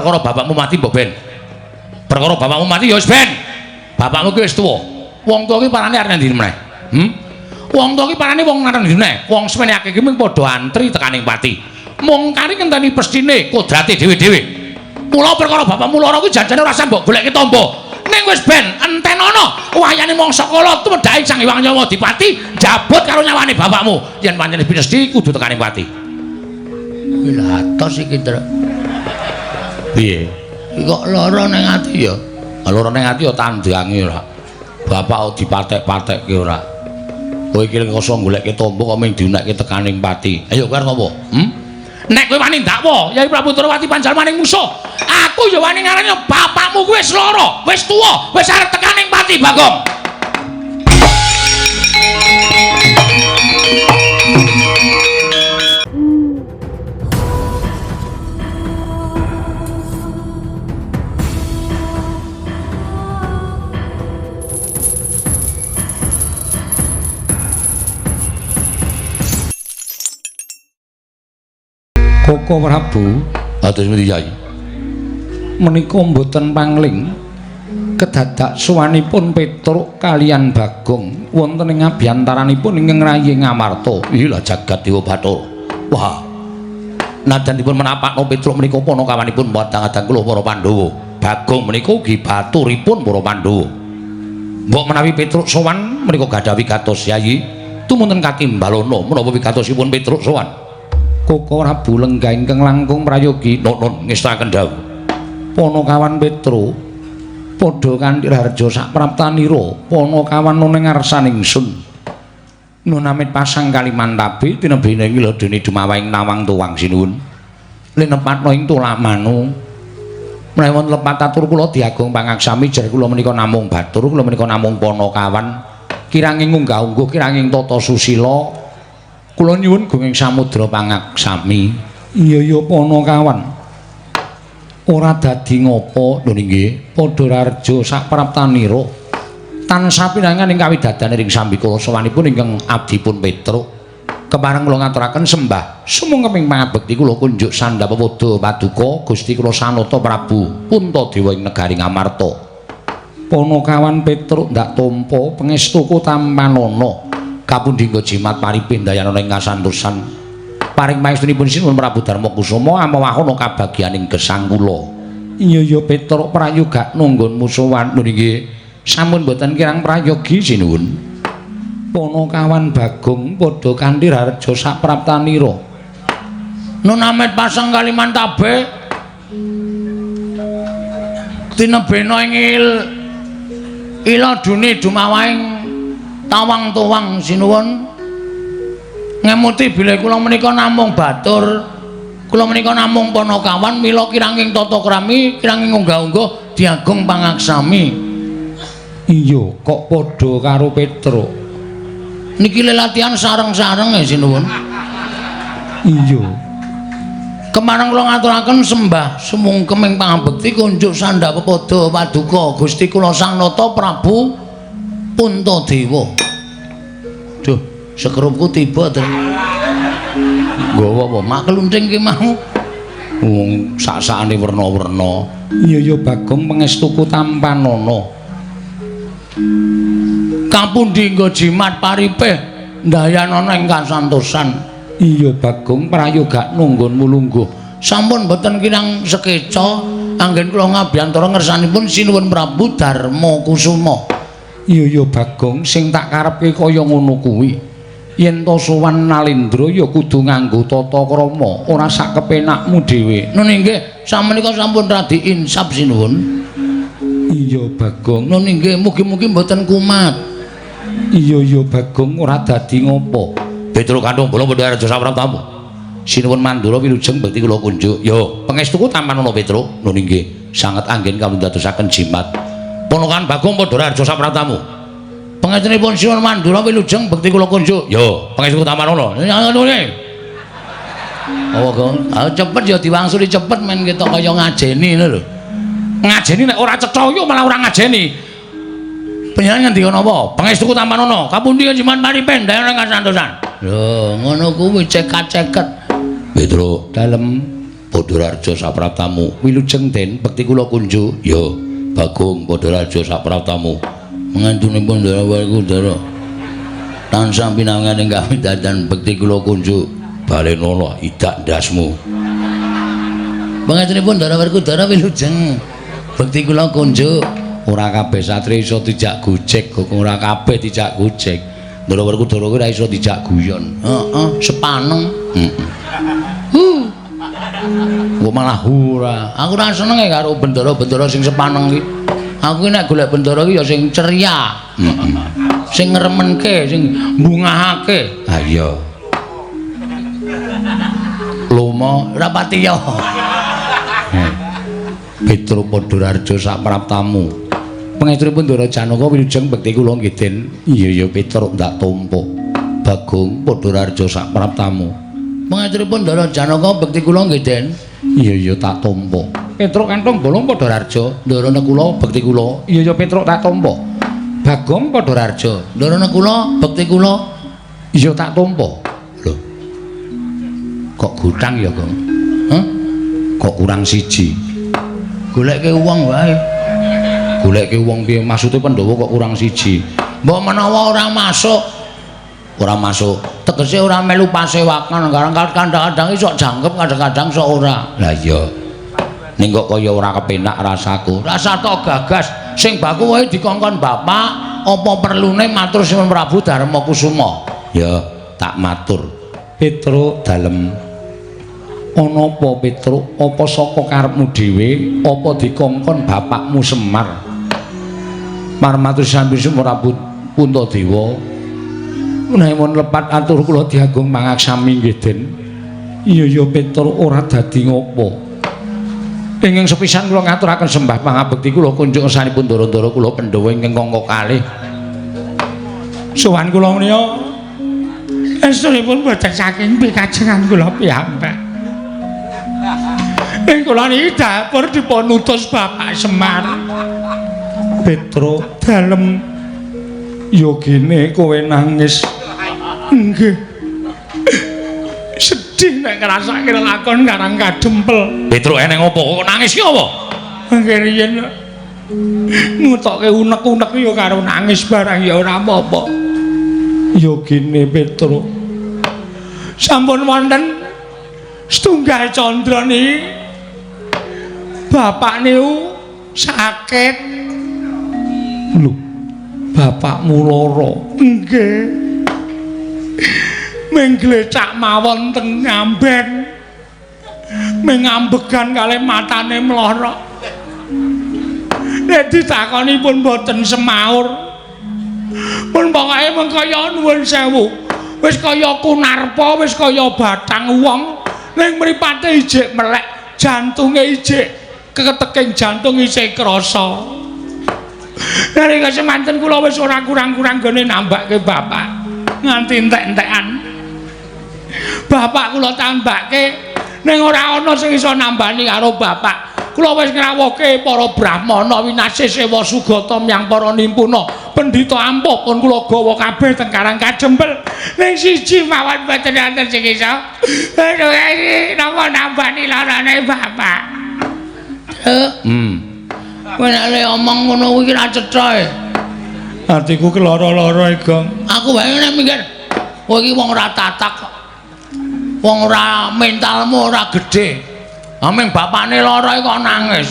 Perkara bapakmu mati mbok ben. Perkara bapakmu mati ya wis ben. Bapakmu ki wis tuwa. Wong tuwa ki parane arep ngendi meneh? Wong tuwa ki parane wong arep ngendi meneh? Wong semene akeh ki mung padha antri tekaning pati. Mung kari ngenteni pestine kodrate dhewe-dhewe. Mula perkara bapakmu lara kuwi janjane ora usah mbok golekke tamba. Ning wis ben entenono wayane mangsa kala tumedhake Sang Hyang Nyawa Dipati njabut karo nyawane bapakmu. Yen pancen pinesti kudu tekaning pati. Kuwi lha atos iki, Tru. Piye? Iki kok lara ning ati ya? Lara ning ati ya tandange ora. Bapak kok dipatek-patekke ora. Kowe iki koso golekke tamba kok mung diunekke tekaning pati. Ayo kowe arep ngopo? Nek kowe wani ndakwa Yai Prabu Ndrawati panjalmaning musuh, aku ya wani ngarani bapakmu kuwi wis lara, wis tuwa, wis arep tekaning pati, Bagong. Koko Prabu, atus pundi Yai? Menika mboten pangling kedadak sowanipun Petruk kalian Bagong wonten ing abyantaranipun ingkang rayi Ngamarta. Ih lah jagat Dewa Bathara. Wah. Najan dipun menapakno Petruk menika panakawanipun padang-adang kula para Pandhawa. Bagong menika ugi baturipun para Pandhawa. Mbok menawi Petruk sowan menika gadah wigatos Yai, tumunten katimbalana menapa wigatosipun Petruk sowan. Koko Prabu lenggah ingkang langkung prayogi nun ngestakaken dawuh. Panakawan Petruk padha kanthi raharja sapraptanira panakawan ning ngarsaning ingsun. Nun amit pasang kalimantabe tinebene ing ladene dumawahing nawang tuwang sinuwun. Linepatna ing tulamanu. Menawi wonten lepat atur kula diagung pangaksami jer kula menika namung batur, kula menika namung panakawan kiranging unggah-ungguh kiranging tata susila. Kula nyuwun gunging samudra pangaksami. Iya ya panakawan. Ora dadi ngapa lho nggih, padha raharja sapraptanira. Tansah pinangan ing kawidadan ing sambikala sowanipun ingkang abdipun Petruk. Kepareng kula ngaturaken sembah sumangga pangabekti kula kunjuk sandhap pepoda paduka Gusti kula Sanata Prabu Puntadewa ing negari Ngamarta. Panakawan Petruk ndak tampa pangestuku tampanana. Kapundi nggo jimat paripih ndayanana ing kasantosan. Paring pangestunipun Sinuwun Prabu Darma Kusuma amawahana kabagyaning gesang kula. Iya ya Petruk prayoga nggonmu sowan lho nggih. Sampun mboten kirang prayogi sinuwun. Panakawan Bagong padha kanthi raharja sapraptanira. Nun amit pasang kalimantabe tinebena ing iladune dumawahing tawang tuwang sinuwun. Ngemuti bilih kula menika namung batur, kula menika namung panakawan, mila kiranging tata krami, kiranging unggah-ungguh diagung pangaksami. Iya, kok padha karo Petruk. Niki lelatihan sareng-sareng ya sinuwun. Iya. Kemareng kula ngaturaken sembah sumungkem ing pangabekti kunjuk sandhap pepoda paduka Gusti kula Sang Nata Prabu Puntadewa. Duh, sekrupku tiba to. Nggawa apa? Mak klunthing ki mau. Wong sak-sakane werna-werna. Iya ya Bagong pangestuku tampanana. Kapundi nggo jimat paripih ndayanana ing kasantosan. Iya Bagong prayoga nggonmu lungguh. Sampun mboten kirang sekeca anggen kula ngabiyantara ngersanipun Sinuwun Prabu Darma Kusuma. Iya ya Bagong sing tak karepke kaya ngono kuwi. Yen to sowan Nalendra ya kudu nganggo tata krama, ora sak kepenakmu dhewe. Nun inggih, samenika sampun radi insaf sinuwun. Iya Bagong. Nun inggih, mugi-mugi mboten kumat. Iya ya Bagong ora dadi ngopo. Petruk kantung bolong padha raja sapraptamu. Sinuwun Mandura wilujeng bekti kula kunjuk. Yo, pangestuku tampanana Petruk. Nun inggih, sanget anggen kawindadosaken jimat. Ponokan Bagong padha raja sapraptamu. Pangestunipun Sinuwun Mandura wilujeng bekti kula kunjuk. Yo, pangestuku tampanana. Ngene. Apa, Gong? Ah cepet ya diwangsuli cepet men ketok kaya ngajeni ngono lho. Ngajeni nek ora cetha yo malah ora ngajeni. Panjenengan ngendika napa? Pangestuku tampanana. Kapundi jimat paripih ndayana ing kasantosan. Lho, ngono kuwi cekat-ceket. Petruk, Dalem. Padha Raja sapraptamu. Wilujeng Den, bekti kula kunjuk. Ya, Bagong Padha Raja sapraptamu. Mangantunipun Ndara Werkudara. Tansah pinangan ing kawidatan bekti kula kunjuk. Balenono idak ndasmu. Pangantunipun Ndara Werkudara wilujeng. Bekti kula kunjuk. Ora kabeh satri iso dijak gojek, kok ora kabeh dijak gojek. Ndara Werkudara kuwi ora iso dijak guyon. Heeh, sepaneng. Heeh. Kok malah ora. Aku ora seneng karo bendara-bendara sing sepaneng iki. Aku nek golek bendara iki ya sing ceria. Heeh. Sing ngremenke, sing mbungahake. Ha iya. Lomo ora pati ya. Petro Padha Raja sapraptamu. Pangestunipun Ndara Janaka wilujeng bekti kula nggih Den. Iya ya Petro ndak tampa. Bagong Padha Raja sapraptamu. Pangestunipun Ndara Janaka bekti kula nggih Den. Iya ya tak tampa. Petro kantong bolong Padha Raja, Ndara Nekula bekti kula. Iya ya Petro tak tampa. Bagong Padha Raja, Ndara Nekula bekti kula. Iya tak tampa. Lho. Kok gutang ya, Gong? Hah? Kok kurang siji? Goleke wong wae. Goleke wong piye maksude Pandhawa kok kurang siji? Mbok menawa ora masuk. Ora masuk. Tegese ora melu pasewakan, kadang-kadang iso jangkep, kadang-kadang sok ora. Lah iya. Ning kok kaya ora kepenak rasaku. Rasa tok gagas sing baku wae dikongkon bapak, apa perlune matur Sinuwun Prabu Darma Kusuma? Ya, tak matur. Petro dalem. Ana apa Petro? Apa saka karepmu dhewe? Apa dikongkon bapakmu Semar? Marmatur Sinuwun Prabu Puntadewa. Menawi lepat atur kula diagung mangaksami nggih Den. Iya ya Petro ora dadi ngopo. Ingkang sepisan kula ngaturaken sembah pangabekti kula kunjuk ngersanipun ndara-ndara kula Pandhawa ingkang angka kalih. Sowan kula menika estunipun boten saking pikajengan kula piyambak. Ing kula niki dapur dipun utus Bapak Semar. Petro dalem yogine kowe nangis. Nggih. Sedih nek ngrasake lakon Karang Kadempel. Petro eneng apa kok nangis ki apa? Nggih riyen ngutokke unek-unek ya karo nangis barang ya ora apa-apa. Yogine Petro. Sampun wonten setunggal candra niki bapak niku sakit. Lho, bapakmu lara? Nggih. Ming glecak mawon teng ngamben. Ming ngambegan kalih matane mlorok. Nek ditakoni pun boten semaur. Pun pokoke mung kaya nuwun sewu. Wis kaya kunarpa, wis kaya bathang wong, ning mripate ijik melek, jantunge ijik keteking jantung isih krasa. Nalika semanten kula wis ora kurang-kurang gone nambake bapak nganti entek-entekan. Bapak kula tambake ning ora ana sing iso nambani karo bapak. Kula wis ngrawuhke para brahmana winasih sewa sugata myang para nimpuna pendhita ampuh pun kula gawa kabeh teng Karang Kadempel. Ning siji mawon boten wonten sing iso. Aduh, napa nambani larane bapak? Kowe nek le omong ngono kuwi ra cetha e. Atiku keloro-loro e, Gong. Aku wae nek mikir, kowe iki wong ora tatak kok. Wong ora mentalmu ora gedhe. Aming bapakne lara kok nangis.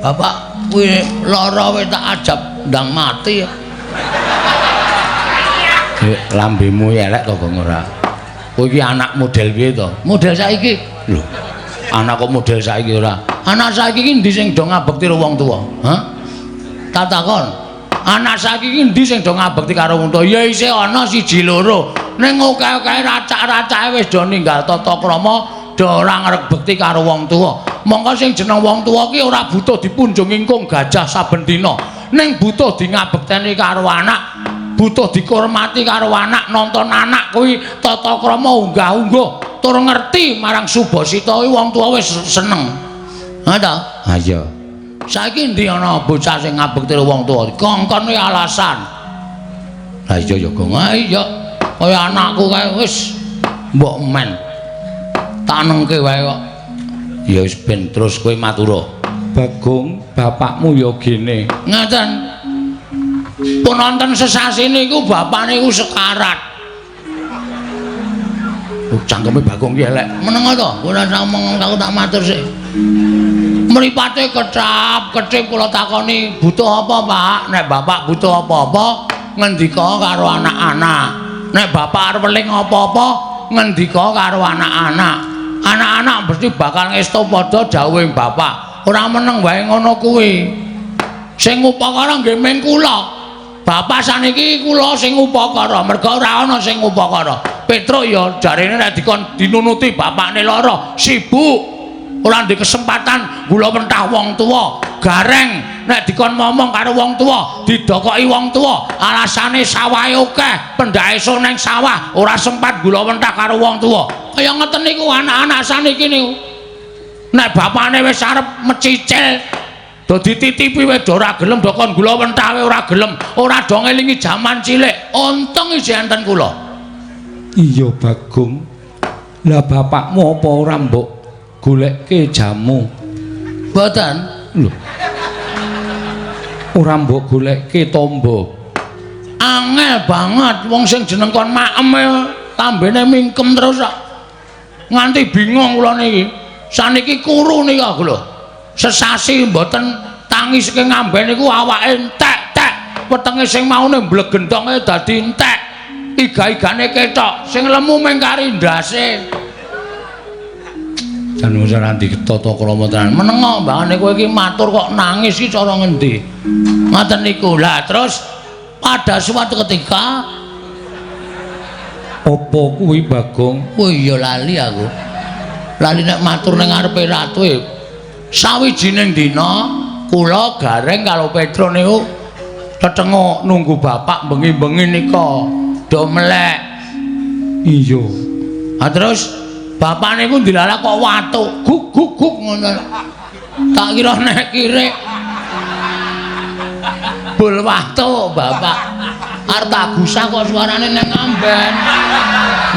Bapak kuwi lara wae tak ajab ndang mati. Lambemu elek to, Gong ora? Kowe iki anak model piye to? Model saiki. Lho, anak kok model saiki ora? Anak saiki iki endi sing do ngabekti karo wong tuwa? Hah? Tak takon. Anak saiki iki endi sing do ngabekti karo wong tuwa? Ya isih ana siji loro. Ning akeh-akeh racak-racake wis do ninggal tata krama, do ora ngrebekti karo wong tuwa. Mongko sing jeneng wong tuwa ki ora butuh dipunjung ingkung gajah saben dina. Ning butuh di ngabekteni karo anak, butuh dikurmati karo anak, nonton anak kuwi tata krama unggah-ungguh, tur ngerti marang subasita kuwi wong tuwa wis seneng. Ha ta? Ha iya. Saiki endi ana bocah sing ngabekti wong tuwa? Kongkon kuwi alasan. Lah iya ya, Gong. Ha iya. Kaya anakku kae wis mbok men. Tak nengke wae kok. Ya wis ben terus kowe matura. Bagong, bapakmu ya gene. Ngaten. Pun wonten sesasi niku bapak niku sekarat. Oh, cangkeme Bagong ki elek. Meneng to, ora ngomong aku tak matur sik. Mripate kecap-kecip kula takoni, "Butuh apa, Pak?" Nek bapak butuh apa-apa, ngendika karo anak-anak. Nek bapak arep weling apa-apa, ngendika karo anak-anak. Anak-anak mesti bakal ngesto padha dawuhe bapak. Ora meneng wae ngono kuwi. Sing ngupakara nggih ming kula. Bapak saniki kula sing ngupakara, merga ora ana sing ngupakara. Petruk ya jarene nek dikon dinunuti bapakne lara, sibuk. Ora ndek kesempatan gula mentah wong tuwa. Gareng nek dikon ngomong karo wong tuwa, didokoki wong tuwa, alasane sawahe akeh, pendhake nang sawah, ora sempat gula mentah karo wong tuwa. Kaya ngeten niku anak-anak saniki niku. Nek bapakne wis arep mecicil do dititipi wis ora gelem, do kon gula mentah ora gelem, ora do ngelingi jaman cilik. Untung isih enten kula. Iya Bagong. Lah bapakmu apa ora mbok golekke jamu? Mboten. Lho. Ora mbok golekke tombo. Angel banget wong sing jeneng kon maem lambene mingkem terus kok. Nganti bingung kula niki. Saniki kuru niki aku lho. Sesasi mboten tangi saking ngamben niku awake entek-tek. Wetenge sing maune mblegendonge dadi entek. Iga-igane ketok, sing lemu mung kari ndase. Jan wis ora ditata krama tenan. Menengo mbangane kowe iki matur kok nangis iki cara ngendi? Ngoten niku. Lah terus pada suatu ketika apa kuwi Bagong? Oh iya lali aku. Lali nek matur ning ngarepe ratu. Sawijining dina kula Gareng karo Petro niku tetenguk nunggu bapak bengi-bengi nika do melek. Iya. Ha terus bapak niku ndilalah kok watuk guk guk guk ngono. Tak kira nek kirik bul watuk bapak. Arep tak gusah kok suarane ning amben.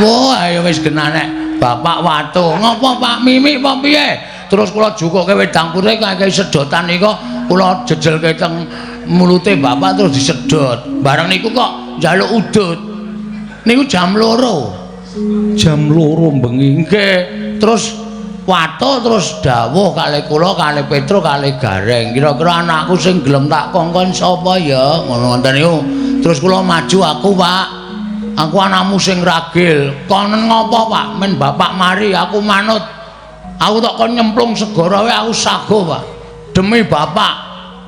Wah, ayo wis genah nek bapak watuk. Ngopo Pak Mimik apa piye? Terus kula jukuke wedang putih kaya sedotan nika kula jejelke teng mulute bapak terus disedot. Bareng niku kok njaluk udut. Niku jam 2. Jam 2 bengi. Nggih. Terus watuk terus dawuh kalih kula kalih Petro kalih Gareng. Kira-kira anakku sing gelem tak kongkon sapa ya? Ngono ngoten niku. Terus kula maju aku, Pak. Aku anakmu sing ragil. Konen ngopo, Pak? Men bapak mari aku manut. Aku tak kon nyemplung segara wae aku sago, Pak. Demi bapak.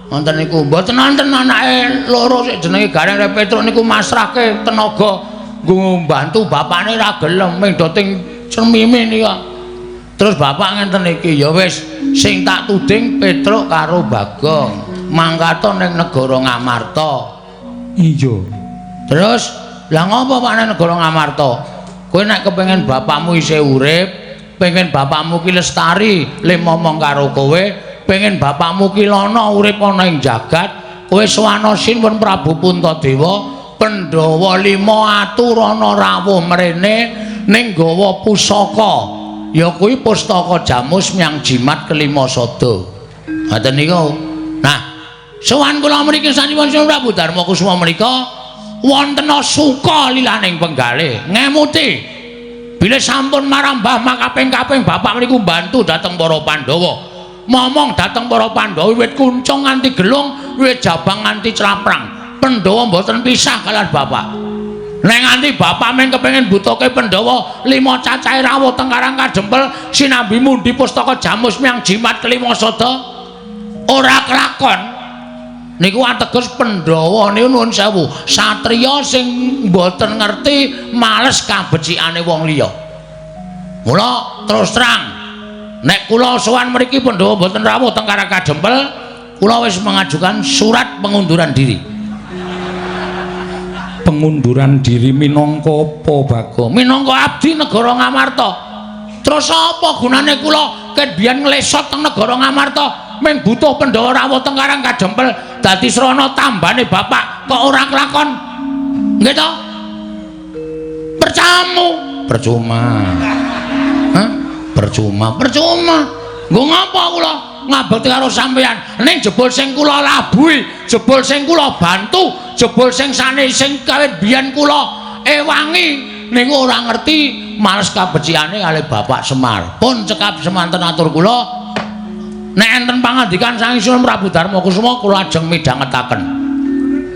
Ngoten niku. Mboten wonten anake loro sik jenenge Gareng karo Petro niku masrahke tenaga nggo mbantu bapakne ra gelem ming do ting cermime nika. Terus bapak ngenten iki, ya wis sing tak tuding Petruk karo Bagong mangkato ning negara Ngamarta. Iya. Terus lah ngopo Pak ning negara Ngamarta? Kowe nek kepengin bapakmu isih urip, pengen bapakmu ki lestari le momong karo kowe, pengen bapakmu ki lana urip ana ing jagat, kowe sowana Sinuwun Prabu Puntadewa, Pandhawa 5 aturana rawuh mrene ning gawa pusaka. Ya kuwi pustaka Jamus Myang Jimat kelima sada. Ngoten niku. Nah, sowan kula mriki sanipun Sinuwun Prabu Darma Kusuma menika wonten suka lilaning penggalih ngemuti. Bilih sampun marambah makaping-kaping bapak mriku mbantu dhateng para Pandhawa. Momong dhateng para Pandhawa wiwit kuncung nganti gelung, wiwit jabang nganti claprang. Pandhawa mboten pisah kalian bapak. Nek nganti bapak meng kepengin butuhke Pandhawa 5 cacahe rawuh teng Karang Kadempel sinambi mundi pustaka Jamus Myang Jimat kelima sada ora kelakon. Niku ateges Pandhawa niku nuwun sewu, satriya sing mboten ngerti males kabecikane wong liya. Mula terus terang nek kula sowan mriki Pandhawa mboten rawuh teng Karang Kadempel, kula wis mengajukan surat pengunduran diri. Pengunduran diri minangka apa, Bagong? Minangka abdi negara Ngamarta. Terus apa gunane kula ket biyen nglesot teng negara Ngamarta ming butuh Pandhawa rawuh teng Karang Kadempel dadi srana tambane bapak kok ora kelakon? Nggih to? Percamu. Percuma. Hah? Percuma, percuma. Nggo ngapa kula ngabekti karo sampeyan? Ning jebul sing kula labuhi, jebul sing kula bantu, jebul sing sane sing kawit biyen kula ewangi niku ora ngerti males kabecikane kalih Bapak Semar. Pun cekap semanten atur kula. Nek enten pangandikan saking Sinuwun Prabu Darma Kusuma kula ajeng midhangetaken.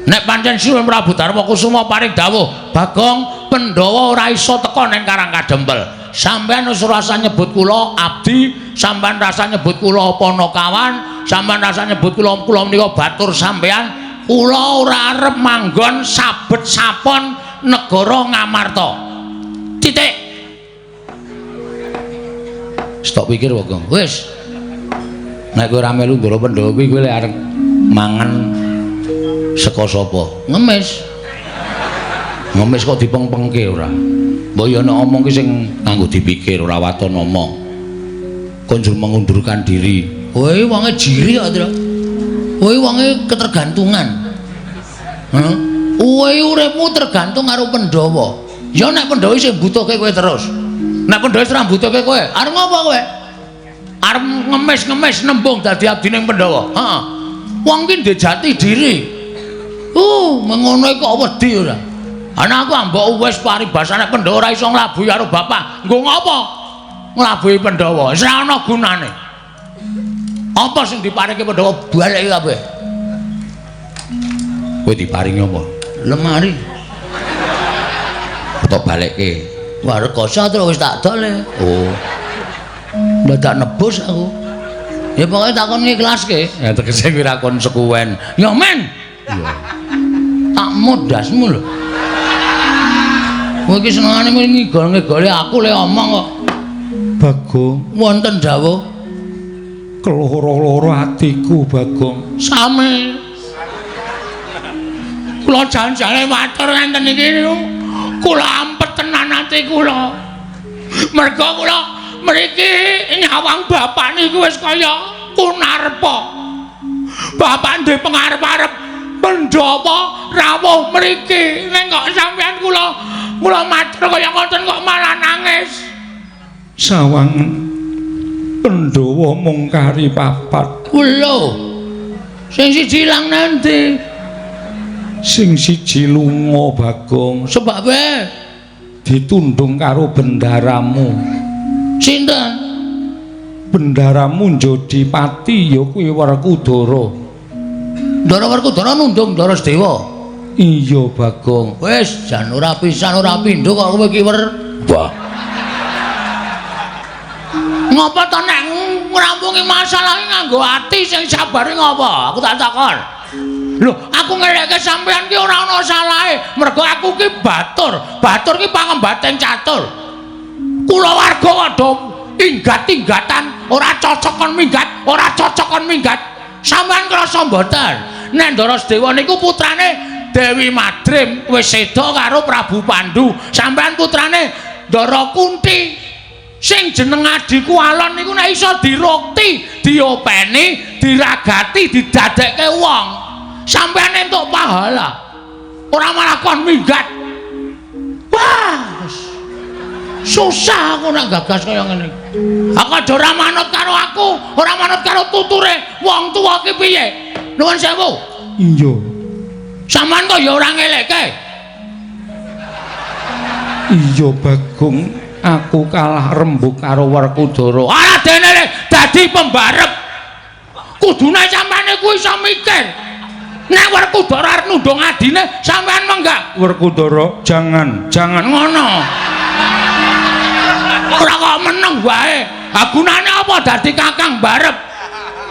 Nek pancen Sinuwun Prabu Darma Kusuma paring dawuh, Bagong Pandhawa ora iso teka ning Karang Kadempel. Sampeyan wis ora usah nyebut kula abdi, sampeyan rasa nyebut kula panakawan, sampeyan rasa nyebut kula kula menika batur sampeyan, kula ora arep manggon sabet sapon negara Ngamarta. Titik. Stop pikir Bagong. Wis. Nek kowe ora melu Ndara Pandhawa kuwi kowe lek arep mangan saka sapa? Ngemis. Ngemis kok dipengpengke ora? Mbok ya nek omong ki sing nganggo dipikir ora waton omong. Kon njur mengundurkan diri. Kowe wonge jiri kok, Tru. Kowe wonge ketergantungan. Heeh. Kowe uripmu tergantung karo Pandhawa. Ya nek Pandhawa isih mbutuhke kowe terus. Nek Pandhawa wis ora mbutuhke kowe, arep ngopo kowe? Arep ngemis-ngemis nembung dadi abdining Pandhawa. Heeh. Wong ki ndek jati diri. Mengono kok wedi ora. Ana aku ambok wis paribasane Pandhawa ora iso nglabuhi karo bapak. Nggo ngopo? Nglabuhi Pandhawa. Wis ora ana gunane. Apa sing diparingi Pandhawa baleki kabeh. Kowe diparingi apa? Lemari. Tok balekke. Wah, rekoso terus wis tak dol. Oh. Dadak nebus aku. Ya pokoke takon ngiklaske. Ya tegese kuwi ra konsekuen. Ya men. Iya. Tak modasmu lho. Kowe iki senengane ngigol-ngigoli aku le omong kok. Bagong, wonten dawuh. Keloro-loro atiku, Bagong. Sami. Kula jan-jane matur ngenten iki niku. Kula ampet tenan ati kula. Merga kula mriki nyawang bapak niku wis kaya kunarpa. Bapak duwe pengarep-arep Pandhawa rawuh mriki. Ning kok sampeyan kula kula matur kaya ngoten kok malah nangis. Sawang Pandhawa mung kari papat. Lho. Sing siji ilang nanti? Sing siji lunga, Bagong. Sebabe ditundung karo bendaramu. Sinten? Bendaramu njodi pati ya kuwi Werkudara. Ndara Werkudara nundung Ndara Sedewa. Iya, Bagong. Wis jan ora pisan ora pindho kok kowe iki wer. Wah. Ngapa to nek ngrampungi masalah iki nganggo ati sing sabare ngapa? Aku tak takon. Lho, aku ngeleke sampean ki ora ana salahe. Mergo aku ki batur. Batur ki pangembating catur. Kulawarga padha inggat-inggatan, ora cocok kon minggat, ora cocok kon minggat. Sampeyan krasa mboten? Nek Ndara Sedewa niku putrane Dewi Madrim wis seda karo Prabu Pandu. Sampeyan putrane Ndara Kunti. Sing jeneng adhiku Alon niku nek iso dirukti, diopeni, diragati, didadekke wong. Sampeyan entuk pahala. Ora malah kon minggat. Wah, susah aku nek gagas kaya ngene. Aku aja ora manut karo aku, ora manut karo tuture wong tuwa ki piye? Nuwun sewu. Iya. Sampeyan kok ya ora ngelekke. Iya, Bagong, aku kalah rembug karo Werkudara. Ora dene dadi pembarep. Kudune sampeyan iku iso mikir. Nek Werkudara arep nundung adine, sampeyan menggak. Werkudara, jangan, jangan ngono. Ora kok meneng wae. Ha gunane apa dadi kakang barep?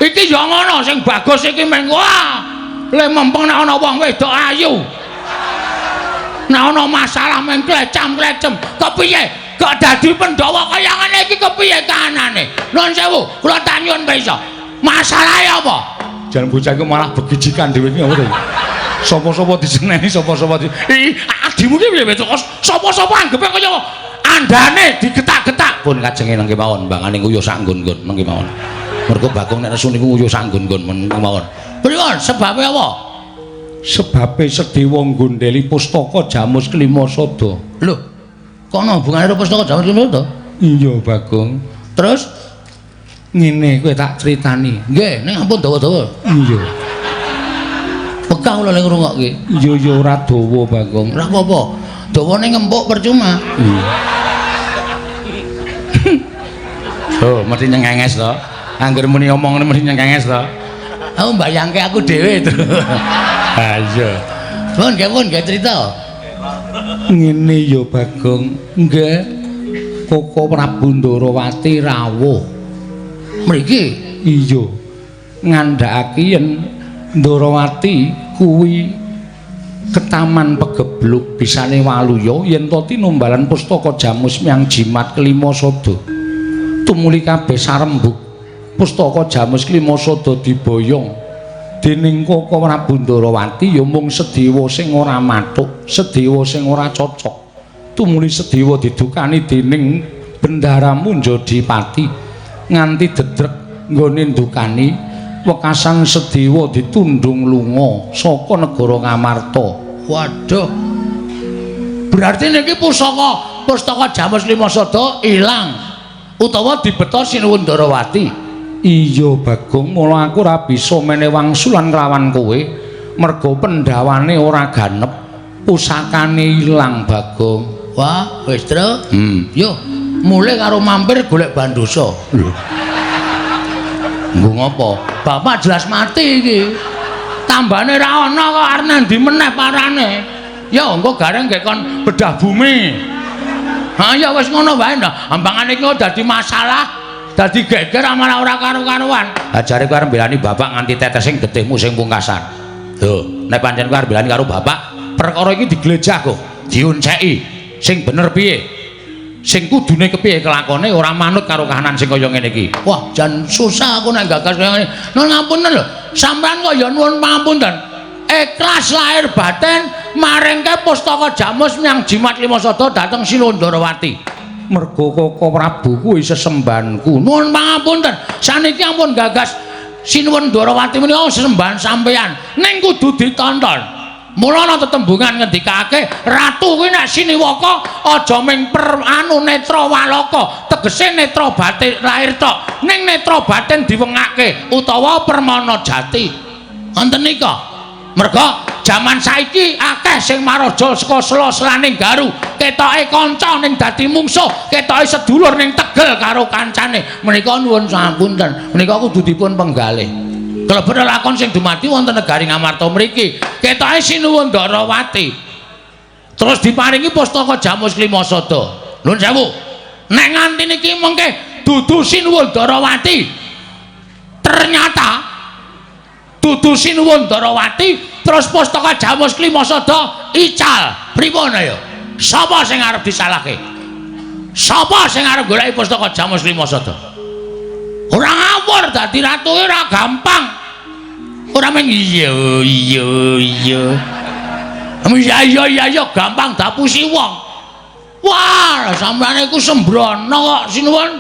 Iki ya ngono sing bagus iki meng wah. Le mempeng nek ana wong wedok ayu. Nek ana masalah meng klecam-klecem. Kepiye? Kok dadi Pandhawa kaya ngene iki kepiye kahanane? Nuwun sewu, kula tanyun pirsa. Masalahe apa? Jan bocah iku malah begijikan dhewe iki apa to? Sapa-sapa diseneni, sapa-sapa di. Ih, adimu ki piye kok sapa-sapa anggepe kaya andane digetak-getak. Pun kajenge nang kemawon, mbangane nguyuh sak nggon-nggon nang kemawon. Mergo Bagong nek nesu niku nguyuh sak nggon-nggon men kemawon. Pripun sebabe apa? Sebabe Sedewa nggondheli pustaka Jamus Klima Sada. Lho, kok ana hubungane karo pustaka Jamus Klima Sada? Iya, Bagong. Terus ngene kowe tak critani. Nggih, ning ampun dawa-dawa. Iya. Pegah kula ning ngrungokke. Iya ya ora dawa, Bagong. Ora apa-apa. Dawane ngempuk percuma. Iya. Oh, mesti nyengenges to. Angger muni omong mesti nyengenges to. Aku mbayangke aku dhewe, Tru. Ha iya. Pun nggih, pun nggih crita. Ngene ya, Bagong. Nggih. Koko Prabu Ndarawati rawuh. Mriki? Iya. Ngandhakake yen Ndarawati kuwi ketaman pegebluk bisane waluya yen to tinumbalan pustaka Jamus miang jimat kelima sada. Tumuli kabeh sarembug pustaka Jamus kelima sada diboyong dening Koko Prabu Ndarawati ya mung Sedewa sing ora mathuk, Sedewa sing ora cocok. Tumuli Sedewa didukani dening Bendara Munjadipati nganti dedrek nggone ndukani wekasan Sedewa ditundung lunga saka negara Ngamarta. Waduh. Berarti niki pustaka Jamus Lima Sada ilang utawa dibeta Sinuwun Ndarawati. Iya, Bagong, mula aku ora bisa mene wangsulan kelawan kowe merga pendhawane ora ganep, pusakane ilang, Bagong. Wah, wis, Tru. Yo, mulih karo mampir golek bandosa. Lho. Nggo ngopo? Bapak jelas mati iki. Tambane ra ana kok arep nang ndi meneh parane. Ya engko gareng nggih kon bedah bumi. Ha ya wis ngono wae ndah. Ambangane iki dadi masalah, dadi geger malah ora karu-karuan. Ha jare kowe arep mbelani bapak nganti tetesing getihmu sing pungkasan. Lho, nek pancen kowe arep mbelani karo bapak, perkara iki diglejah kok, diunceki. Sing bener piye? Sing kudune kepiye kelakone ora manut karo kahanan sing kaya ngene iki. Wah, jan susah aku nek gagas kaya ngene. Nuwun ngapunten lho. Sampeyan kok ya nuwun pangapunten. Ikhlas lahir batin maringke pustaka Jamus miang jimat lima sada dhateng Sinuwun Ndarawati. Merga Koko Prabu kuwi sesembahanku. Nuwun pangapunten. Saniki ampun gagas Sinuwun Ndarawati menika sesembahan sampeyan. Ning kudu ditonton. Mula ana tetembungan ngendikake ratu kuwi nek siniwaka aja ming per anu netra walaka, tegese netra batin lahir tok, ning netra batin diwengake utawa permana jati. Wonten nika. Merga jaman saiki akeh sing maraja saka sela-selaning garu, ketoke kanca ning dadi mungsuh, ketoke sedulur ning tegel karo kancane. Menika nuwun sapunten, menika kudu dipun penggalih. Kelebet lakon sing dumadi wonten negari Ngamarta mriki. Ketoke Sinuwun Ndarawati. Terus diparingi pustaka Jamus Lima Sada. Nuwun sewu. Nek nganti niki mengke dudu Sinuwun Ndarawati. Ternyata dudu Sinuwun Ndarawati terus pustaka Jamus Lima Sada ical. Pripun ya? Sapa sing arep disalahke? Sapa sing arep goleki pustaka Jamus Lima Sada? Ora ngawur dadi ratu ora gampang. Ora mung iya iya iya. Iya iya iya iya gampang dapusi wong. Wah, sampeyan iku sembrono kok sinuwun.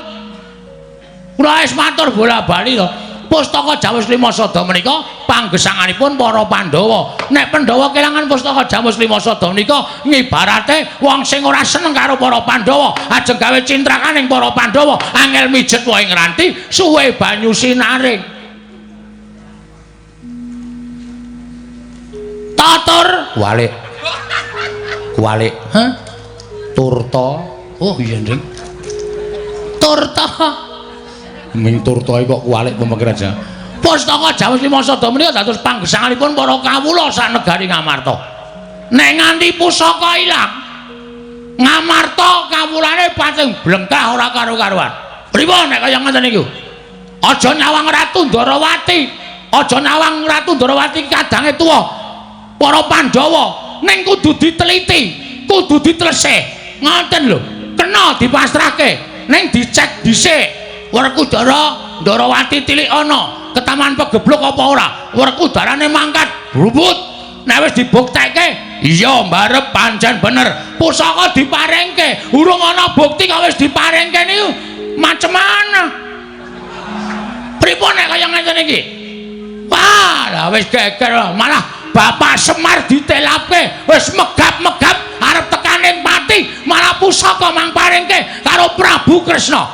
Kula wis matur bola-bali to. Pustaka Jamus Lima Sada menika panggesanganipun para Pandhawa. Nek Pandhawa kelangan pustaka Jamus Lima Sada menika ngibarate wong sing ora seneng karo para Pandhawa, ajeng gawe cintrakaning para Pandhawa, angel mijet wae ngranti, suwe banyu sinaring. Tatur kualik. Kualik. Hah? Turta. Oh iya, Ndring. Turta. Ming turta kok kualik pemikiran aja. Pustaka Jamus Lima Sada menika dados panggesanganipun para kawula sak negari Ngamarta. Nek nganti pusaka ilang, Ngamarta kawulane pating blengkah ora karu-karuan. Pripun nek kaya ngoten niku? Aja nyawang Ratu Ndarawati, aja nyawang Ratu Ndarawati kadange tuwa. Para Pandhawa ning kudu diteliti, kudu ditelesih. Ngoten lho. Kena dipasrahke, ning dicek dhisik. Werkudara Ndarawati tilik ana ketaman pegebluk apa ora? Werkudarane mangkat brubut. Nek wis dibuktekke, iya mbarep pancen bener. Pusaka diparingke, urung ana bukti kok wis diparingke niku macem mana? Pripun nek kaya ngeten iki? Wah, lah wis geger malah Bapak Semar ditelapke, wis megap-megap arep tekaning pati, malah pusaka mang paringke karo Prabu Kresna.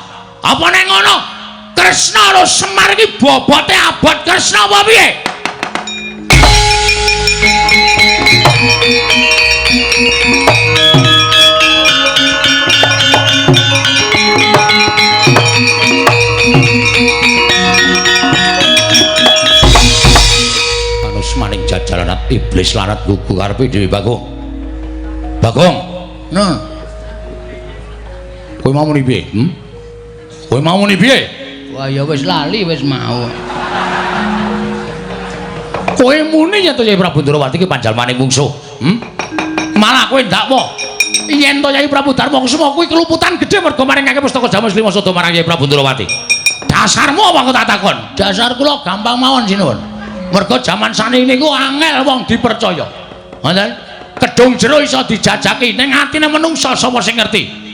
Apa nek ngono? Kresna karo Semar iki bobote abot Kresna apa piye? Anus maning jajalanat iblis lanat gugu karepe dhewe Bagong. Bagong. Nah. Kowe mau muni piye? Hmm? Kowe mau muni piye? Wah ya wis lali wis mau. Kowe muni yen to Yai Prabu Ndrawati ki panjalmane mungsuh. Hmm? Malah kowe ndakwa yen to Yai Prabu Darma Kusuma kuwi keluputan gedhe mergo maringake pustaka Jamus Lima Sada marang Yai Prabu Ndrawati. Dasarmu apa aku tak takon? Dasar kula gampang mawon sinuwun. Mergo jaman saniki niku angel wong dipercaya. Ngoten? Kedung jero iso dijajaki ning atine menungsa sapa sing ngerti?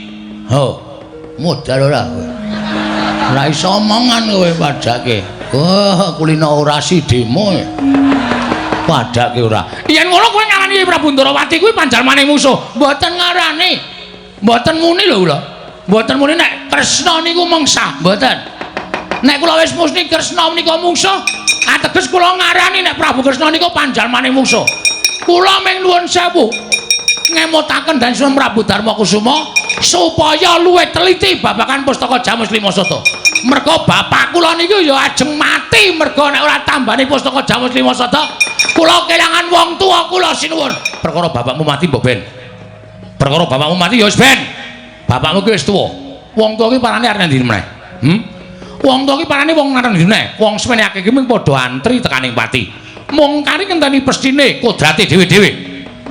Ho, modal ora kowe. Ora iso omongan kowe padake. Wah, kulino orasi demo. Padake ora. Yen ngono kowe ngarani Yai Prabu Ndrawati kuwi panjalmane musuh. Mboten ngarani. Mboten muni lho kula. Mboten muni nek Kresna niku mungsa, mboten. Nek kula wis musni Kresna menika mungsuh, ateges kula ngarani nek Prabu Kresna niku panjalmane mungsuh. Kula ming nuwun sewu ngemutaken dan Sunan Prabu Darma Kusuma supaya luwih teliti babagan pustaka Jamus Lima Sada. Mergo bapak kula niku ya ajeng mati mergo nek ora tambani pustaka Jamus Lima Sada, kula kelangan wong tuwa kula sinuwun. Perkara bapakmu mati mbok ben. Perkara bapakmu mati ya wis ben. Bapakmu ki wis tuwa. Wong tuwa ki parane arep ndi meneh? Hmm? Wong tuwa ki parane wong nang ndi meneh? Wong semene akeh ki mung padha antri tekaning pati. Mung kari ngenteni pestine kodrate dhewe-dhewe.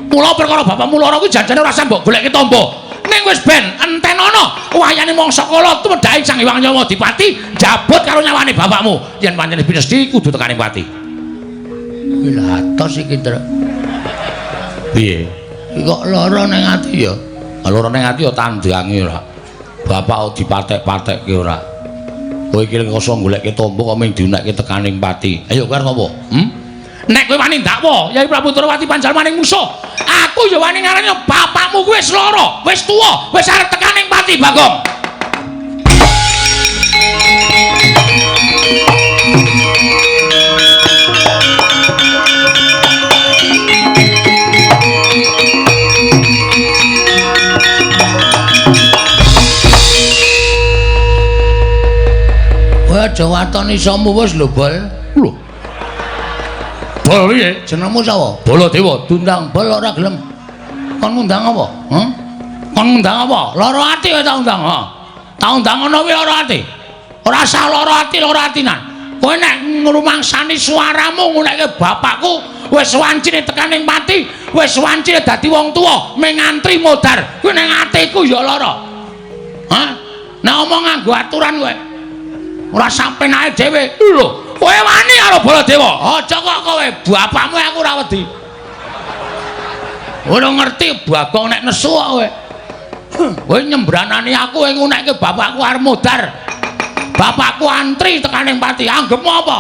Mula perkara bapakmu lara kuwi janjane ora usah mbok goleki tombo. Ning wis ben entenono wayane mangsa kala tumedhake Sang Hyang Nyawa Dipati njabut karo nyawane bapakmu. Yen pancen pinesti kudu tekaning pati. Kuwi lha atos iki, Truk. Piye? Iki kok lara ning ati ya? Lara ning ati ya tandange ora. Bapak dipatek-patekke ora. Kowe iki kosong goleke tombo kok mung diunekke tekaning pati. Ayo kowe arep ngopo? Hmm? Nek kowe wani ndakwa Yai Prabu Ndrawati panjalmane musuh, aku ya wani ngarani bapakmu kuwi wis lara, wis tuwa, wis arep tekaning pati, Bagong. Kowe aja waton isomu wis lho, Bol. Lho. Bol piye? Jenengmu sapa? Baladewa. Diundang Bol ora gelem. Kon ngundang apa? Hah? Kon ngundang apa? Lara ati kowe tak undang, ha. Tak undang ngono kuwi lara ati. Ora usah lara ati, lara atinan. Kowe nek ngrumangsani suaramu ngunekke bapakku wis wancine tekaning pati, wis wancine dadi wong tuwa, mung ngantri modar. Kuwi ning atiku ya lara. Hah? Nek omong nganggo aturan kowe. Ora sampenake dhewe. Lho, kowe wani karo Baladewa. Aja kok kowe, bapakmu aku ora wedi. Ora ngerti Bagong nek nesu kok kowe. Kowe nyembranani aku kowe ngunekke bapakku arep modar. Bapakku antri tekaning pati. Anggepmu apa?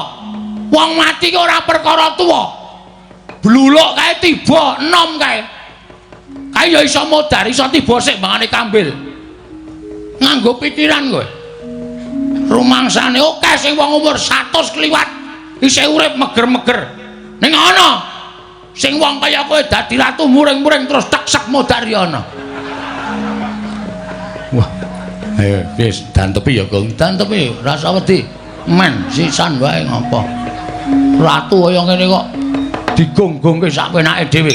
Wong mati ki ora perkara tuwa. Bluluk kae tiba enom kae. Kae ya iso modar, iso tiba sik mangane kambil. Nganggo pikiran kowe. Rumangsane akeh sing wong umur 100 kliwat isih urip meger-meger. Ning ana sing wong kaya kowe dadi ratu muring-muring terus teksek modar ya ana. Wah. Ayo wis dantepi ya, Gong. Dantepi, rasa wedi. Men sisan wae ngopo. Ratu kaya ngene kok digonggongke sak penake dhewe.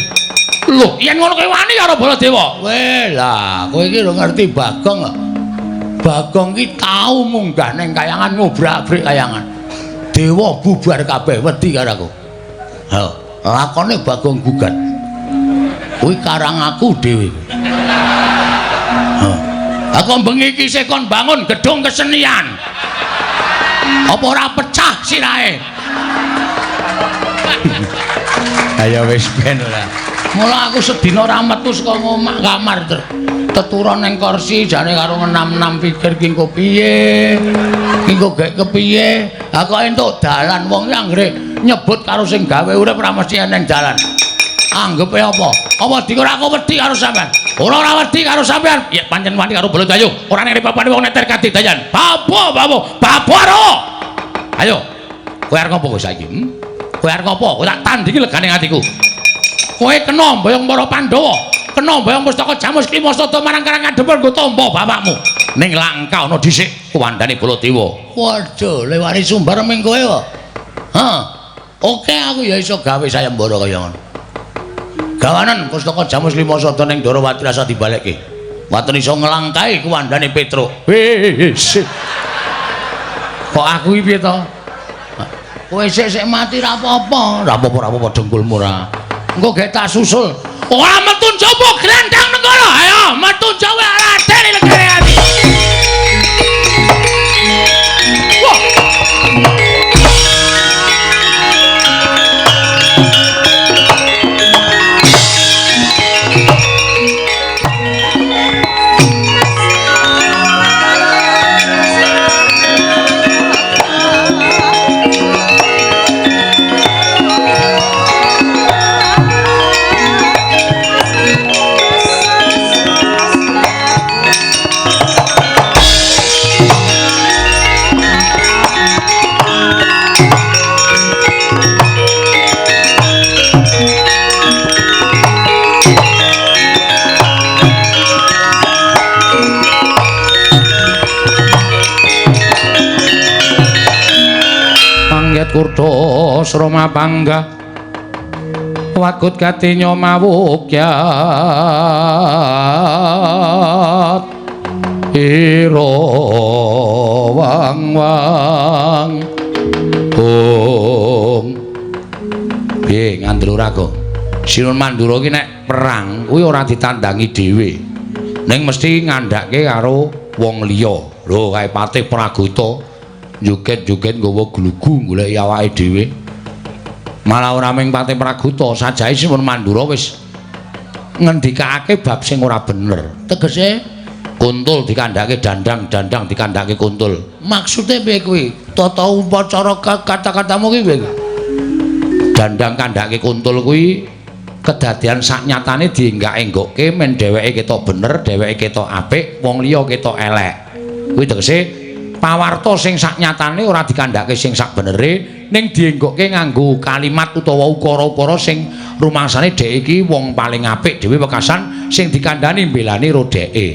Lho, yen ngono kowe wani karo Baladewa. Weh lah, kowe iki lho ngerti Bagong kok. Bagong ki tau munggah ning kayangan ngobrak-abrik kayangan. Dewa bubar kabeh wedi karo aku. Ha, lakone Bagong gugat. Kuwi karang aku dhewe. Ha. Aku bengi iki isih kon bangun gedung kesenian. Apa ora pecah sirahe? Ayo wis ben ora. Mula aku sedina ora metu saka omah kamar ter. Teturon ning kursi jane karo ngenam-enam pikir ki engko piye. Ki engko gek kepiye. Ha kok entuk dalan wong ki anggere nyebut karo sing gawe urip ora mesti eneng dalan. Anggepe apa? Apa dikira aku wedi karo sampean? Ora ora wedi karo sampean. Ya pancen wani karo Bolodayu. Ora ning papane wong neter kadidayan. Babo, babo, babo aro. Ayo. Kowe arep ngopo kowe saiki? Kowe arep ngopo? Kowe tak tandingi legane atiku. Kowe kena mboyong para Pandhawa, kena mboyong pustaka Jamus Klima Sada marang Karang Kadempel nggo tampa bapakmu. Ning langka ana dhisik kuwandane Baladewa. Waduh, lewani sumbar ming kowe kok. Hah. Oke, aku ya iso gawe sayembara kaya ngono. Gawanen pustaka Jamus Klima Sada ning Ndorowati rasa dibalekke. Waton iso nglangkai kuwandane Petruk. Wis. Kok aku iki piye to? Kowe sik-sik mati ra apa-apa. Ra apa-apa, ra apa-apa dengkulmu ra. Engko gek tak susul. Ora metu njaba grandang negara. Ayo metu jawa Raden legane ati. Wah. Kurda srama panggah wagut katinya mawukyat ira wang wang ung piye ngandel ora kok Sinun Mandura ki nek perang kuwi ora ditandangi dhewe ning mesti ngandhake karo wong liya lho kae Patih Pragota joget-joget nggawa glugu goleki awake dhewe. Malah ora mung Patih Pragota, sajahe Sinun Mandura wis ngendikake bab sing ora bener. Tegese kuntul dikandhake dandang, dandang dikandhake kuntul. Maksude piye kuwi? Tata upacara kata-katamu ki piye? Dandang kandhake kuntul kuwi kedadean saknyatane dienggak-enggokke men dheweke ketok bener, dheweke ketok apik, wong liya ketok elek. Kuwi tegese pawarta sing saknyatane ora dikandhake sing sakbenere ning dienggokke nganggo kalimat utawa ukara-ukara sing rumangsane dhek iki wong paling apik dhewe wekasan sing dikandhani mbelani ro dheke.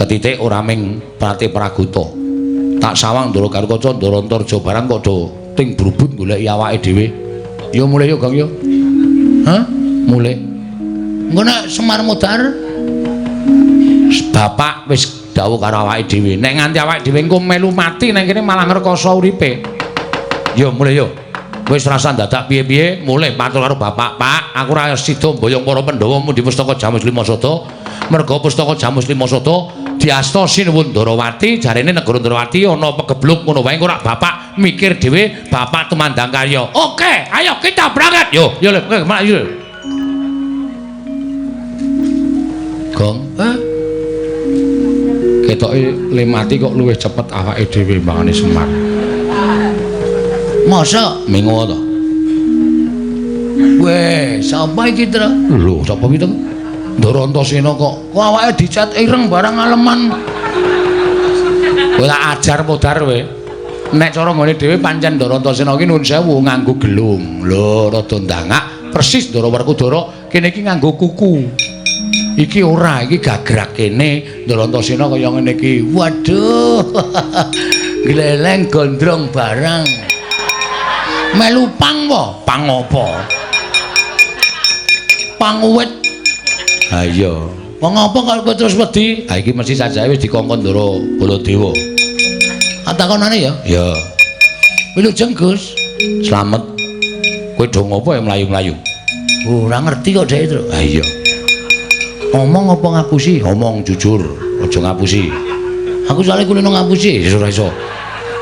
Ketitik ora ming Patih Pragota. Tak sawang Ndara Garukaca Ndara Antarja barang kok do ting brubut goleki awake dhewe. Yo mulih yo Gong yo. Hah? Mulih. Engko nek Semar modar bapak wis dawuh karo awake dhewe. Nek nganti awake dhewe engko melu mati nang kene malah ngrekoso uripe. Yo mulih yo. Wis rasa dadak piye-piye, mulih matur karo bapak, "Pak, aku ora sida mboyong para Pandhawa mundi pustaka Jamus Lima Sada. Merga pustaka Jamus Lima Sada diasta Sinuwun Ndarawati, jarene negara Ndarawati ana pegebluk ngono wae engko rak bapak mikir dhewe, bapak tumandang karya." Oke, ayo kita berangkat. Yo, yo le, yo. Gong, hah? Ketoke le mati kok luwih cepet awake dhewe mbangane Semar. Masa mingo to? Weh, sapa iki, Tru? Lho, sapa iki, Tru? Ndara Antasena kok. Kok awake dicat ireng barang aleman. Kowe tak ajar modar kowe. Nek cara nggone dhewe pancen Ndara Antasena iki nuwun sewu nganggo gelung. Lho, rada ndangak persis Ndara Werkudara kene iki nganggo kuku. Iki ora, iki gagrak kene Ndara Antasena kaya ngene iki. Waduh. Gleleng gondrong barang. Melu pang po? Pang apa? Pang uwit. Ha iya. Wong apa kok kowe terus wedi? Ha iki mesti sajahe wis dikongkon Ndara Baladewa. Takonane ya? Ya. Wilujeng Gus. Slamet. Kowe do ngopo ya mlayu-mlayu? Ora ngerti kok dhek, Tru. Ha iya. Ngomong apa ngapusi? Ngomong jujur, aja ngapusi. Aku soalnya kulino ngapusi. Ya ora iso.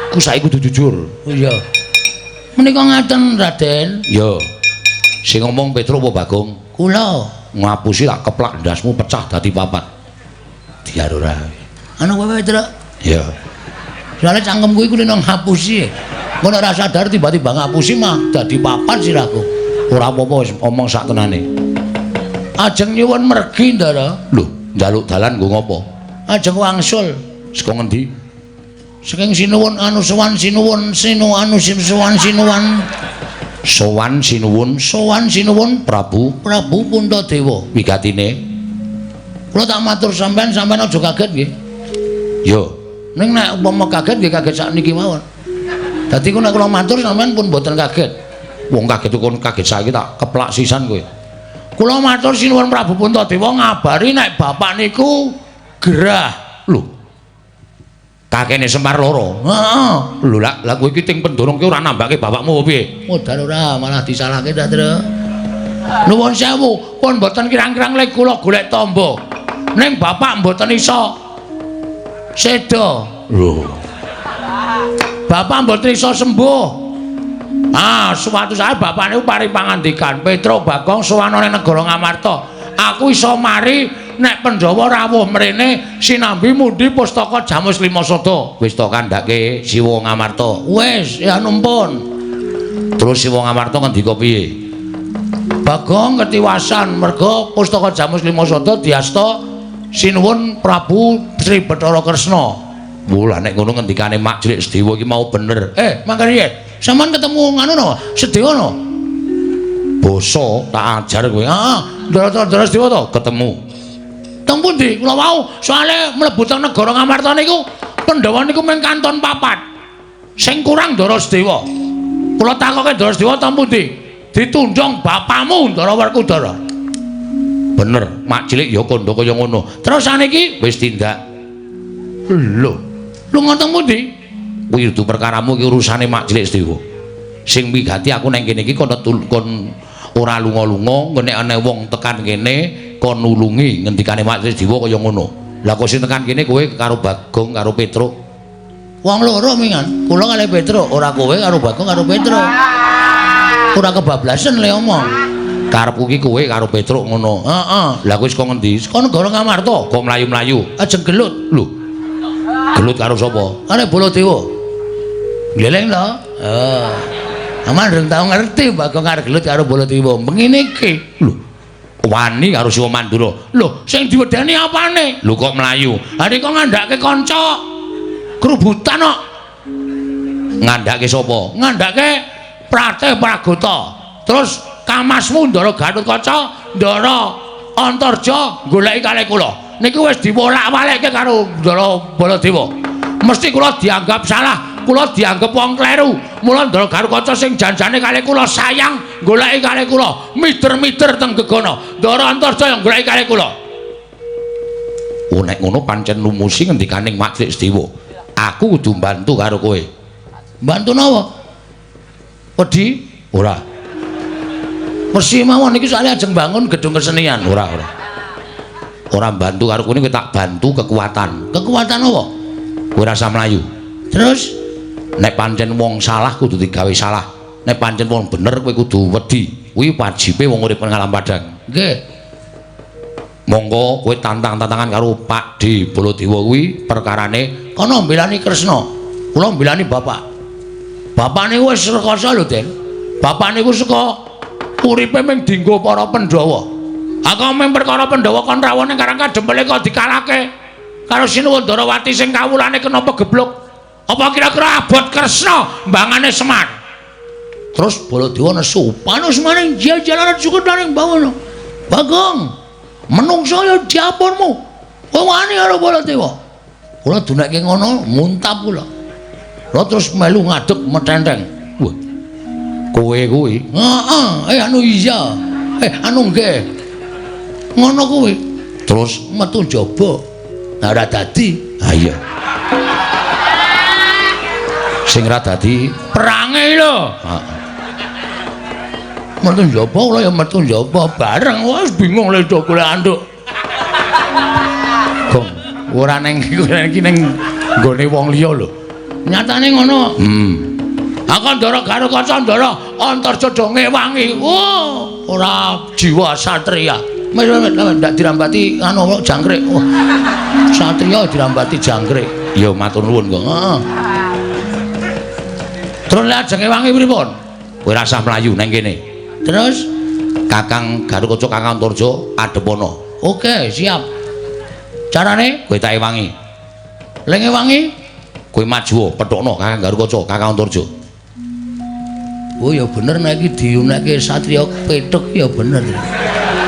Ku saiki kudu jujur. Oh iya. Menika ngaten, Raden. Ya. Sing ngomong Petro apa Bagong? Kula. Ngapusi tak keplak ndasmu pecah dadi papat. Diar ora. Anu kowe, Tru? Ya. Soale cangkemku iku kulino ngapusi. Engko nek ora sadar tiba-tiba ngapusi mah dadi papat sirahku. Ora apa-apa wis omong sak tenane. Ajeng nyuwun mergi, Ndara. Lho, njaluk dalan nggo ngopo? Ajeng wangsul. Saka ngendi? Saking sinuwun anu sowan sinuwun sinu anu sowan sinuwan. Sowan sinuwun, sowan sinuwun Prabu, Prabu Puntadewa. Wigatine kula tak matur sampean, sampean aja kaget nggih. Yo, ning nek umpama kaget nggih kaget sakniki mawon. Dadi ku nek kula matur sampean pun mboten kaget. Wong kaget kon kaget saiki tak keplak sisan kowe. Kula matur sinuwun Prabu Puntadewa ngabari nek bapak niku gerah. Lho. Kakene Semar loro. Heeh. Lho lak lah kowe iki ting pendorong ki ora nambake bapakmu apa piye? Modal ora malah disalahke ta, Tru. Nuwun sewu, pun mboten kirang-kirang lek kula golek tamba. Ning bapak mboten iso seda. Lho. Bapak mboten iso sembuh. Ah, suatu saat bapak niku paring pangandikan, Petruk Bagong sowan ning negara Ngamarta. Aku iso mari nek Pandhawa rawuh mrene sinambi mundi pustaka Jamus Lima Sada. Wis to kandhake Siwa Ngamarta. Wis, ya numpun. Terus Siwa Ngamarta ngendika piye? Bagong ketiwasan merga pustaka Jamus Lima Sada diasta sinuwun Prabu Sri Bathara Kresna. Wah, nek ngono ngendikane Mak Cilik Sedewa iki mau bener. Mangkane piye? Sampeyan ketemu nganu no, Sedewa no? Basa tak ajar kowe. Heeh, Ndara-ndara Sedewa to? Ketemu. Teng pundi? Kula wau soale mlebu teng negara Ngamarta niku Pandhawa niku mung kanton papat. Sing kurang Ndara Sedewa. Kula takoke Ndara Sedewa teng pundi? Ditundhong bapamu Ndara Werkudara. Bener, Mak Cilik ya kandha kaya ngono. Terus saniki wis tindak. Lho, lunga teng pundi? Kuwi kudu perkaramu iki urusane Mak Cilik Sedewa. Sing wigati aku nang kene iki kon ora lunga-lunga, nek ana wong tekan kene kon nulungi ngendikane Mak Cilik Sedewa kaya ngono. Lah kok sing tekan kene kowe karo Bagong karo Petruk. Wong loro mingan, kula kalih Petruk, ora kowe karo Bagong karo Petruk. Ora kebablasan le omong. Karepku iki kowe karo Petruk ngono. Heeh. Lah kowe saka ngendi? Saka negara Ngamarta. Kok mlayu-mlayu? Ajeng gelut. Lho. Gelut karo sapa? Karo Baladewa. Gleleng to? Heeh. Aman rung tau ngerti Bagong arep gelut karo Baladewa. Mengene iki. Lho. Wani karo Siwa Mandura. Lho, sing diwedeni apane? Lho kok mlayu? Ha kok ngandhake kanca krubutan kok. Ngandhake sapa? Ngandhake Pratih Pragota. Terus kamasmu Ndara Gatotkaca, Ndara Antarja goleki kalih kula. Niku wis diwolak-walekke karo Ndara Baladewa. Mesti kula dianggap salah, kula dianggap wong kleru. Mula Ndara Gatotkaca sing janjane kalih kula sayang goleki kalih kula, mider-mider teng gegana. Ndara Antarja yang goleki kalih kula. Oh nek ngono pancen lumusi ngendikaning Mak Cilik Sedewa. Aku kudu mbantu karo kowe. Mbantu napa? Wedi? Ora. Persi mawon iki soalnya ajeng bangun gedung kesenian. Ora, ora. Ora bantu karo kowe tak bantu kekuatan. Kekuatan apa? Kowe rasa mlayu. Terus nek pancen wong salah kudu digawe salah. Nek pancen wong bener kowe kudu wedi. Kuwi wajibe wong urip nang alam padang. Nggih. Monggo kowe tantang-tantangan karo Pak D Baladewa kuwi perkarane kono mbelani Kresna. Kula mbelani bapak. Bapak niku wis rekoso lho, Den. Bapak niku saka uripe mung dinggo para Pandhawa. Aku mung perkara Pandhawa kon rawuh ning Karang Kadempel kok dikalahke karo Sinuwun Ndarawati sing kawulane kena pegebluk. Apa kira-kira abot Kresna mbangane Semar? Terus Baladewa nesu, panus maning jajalaran sukutaning bawana. Bagong, menungso ya diapunmu. Kowe wani karo Baladewa. Kula dunekke ngono, muntap kula. Kula terus melu ngadeg metenteng. Wah. Kowe kuwi? Heeh, anu iya. Anu nggih. Ngono kuwi. Terus metu njaba. Nah ora dadi. Ha iya. Sing ora dadi perange lho. Heeh. Metu njaba kula ya metu njaba bareng. Wis bingung le do golek anduk. Gong, ora neng iki ning nggone wong liya lho. Nyatane ngono. Aku Ndara Gatotkaca Ndara Antarja do ngewangi. Oh, ora jiwa satria. Wis ndak dirambati anu jangkrik. Oh. Satria dirambati jangkrik. Ya matur nuwun kok. Heeh. Terus lek ajeng ngewangi pripun? Kowe rasah mlayu nang kene. Terus Kakang Garukaca Kakang Antarja adhepono. Oke, siap. Carane kowe tak ewangi. Leng ewangi kowe maju pethukno Kakang Garukaca Kakang Antarja. Oh ya bener nek iki diunekke satriya pethuk ya bener.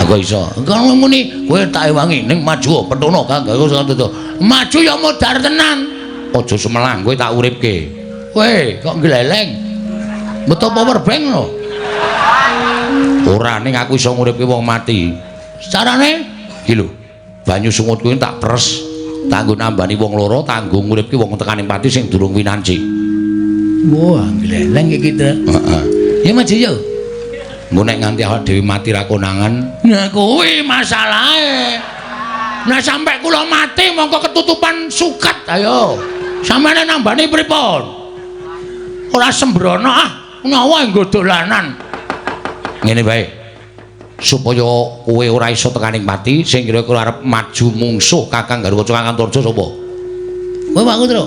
Aku iso. Engko muni kowe tak ewangi ning maju pethukno Kakang Garukaca Antarja. Maju ya modar tenan. Aja sumelang kowe tak uripke. Kowe kok gleleng. Metu power bank lho. Ora ning aku iso nguripke wong mati. Carane iki lho. Banyu sungut kuwi tak pres, tak nggo nambani wong loro, tak nggo nguripke wong tekaning pati sing durung winanci. Wah, gleleng iki ta. Heeh. Ya maju yo. Engko nek nganti awak dhewe mati ra konangan, nah kuwi masalahe. Nah sampe kula mati mongko ketutupan suket. Ayo. Sampeyan nambani pripun? Ora sembrono ah, nyawa nggo dolanan. Ngene wae. Supaya kowe ora iso tekaning pati, sing kira-kira arep maju mungsuh Kakang Garukaca Kakang Antarja sapa? Kowe Pak Putra.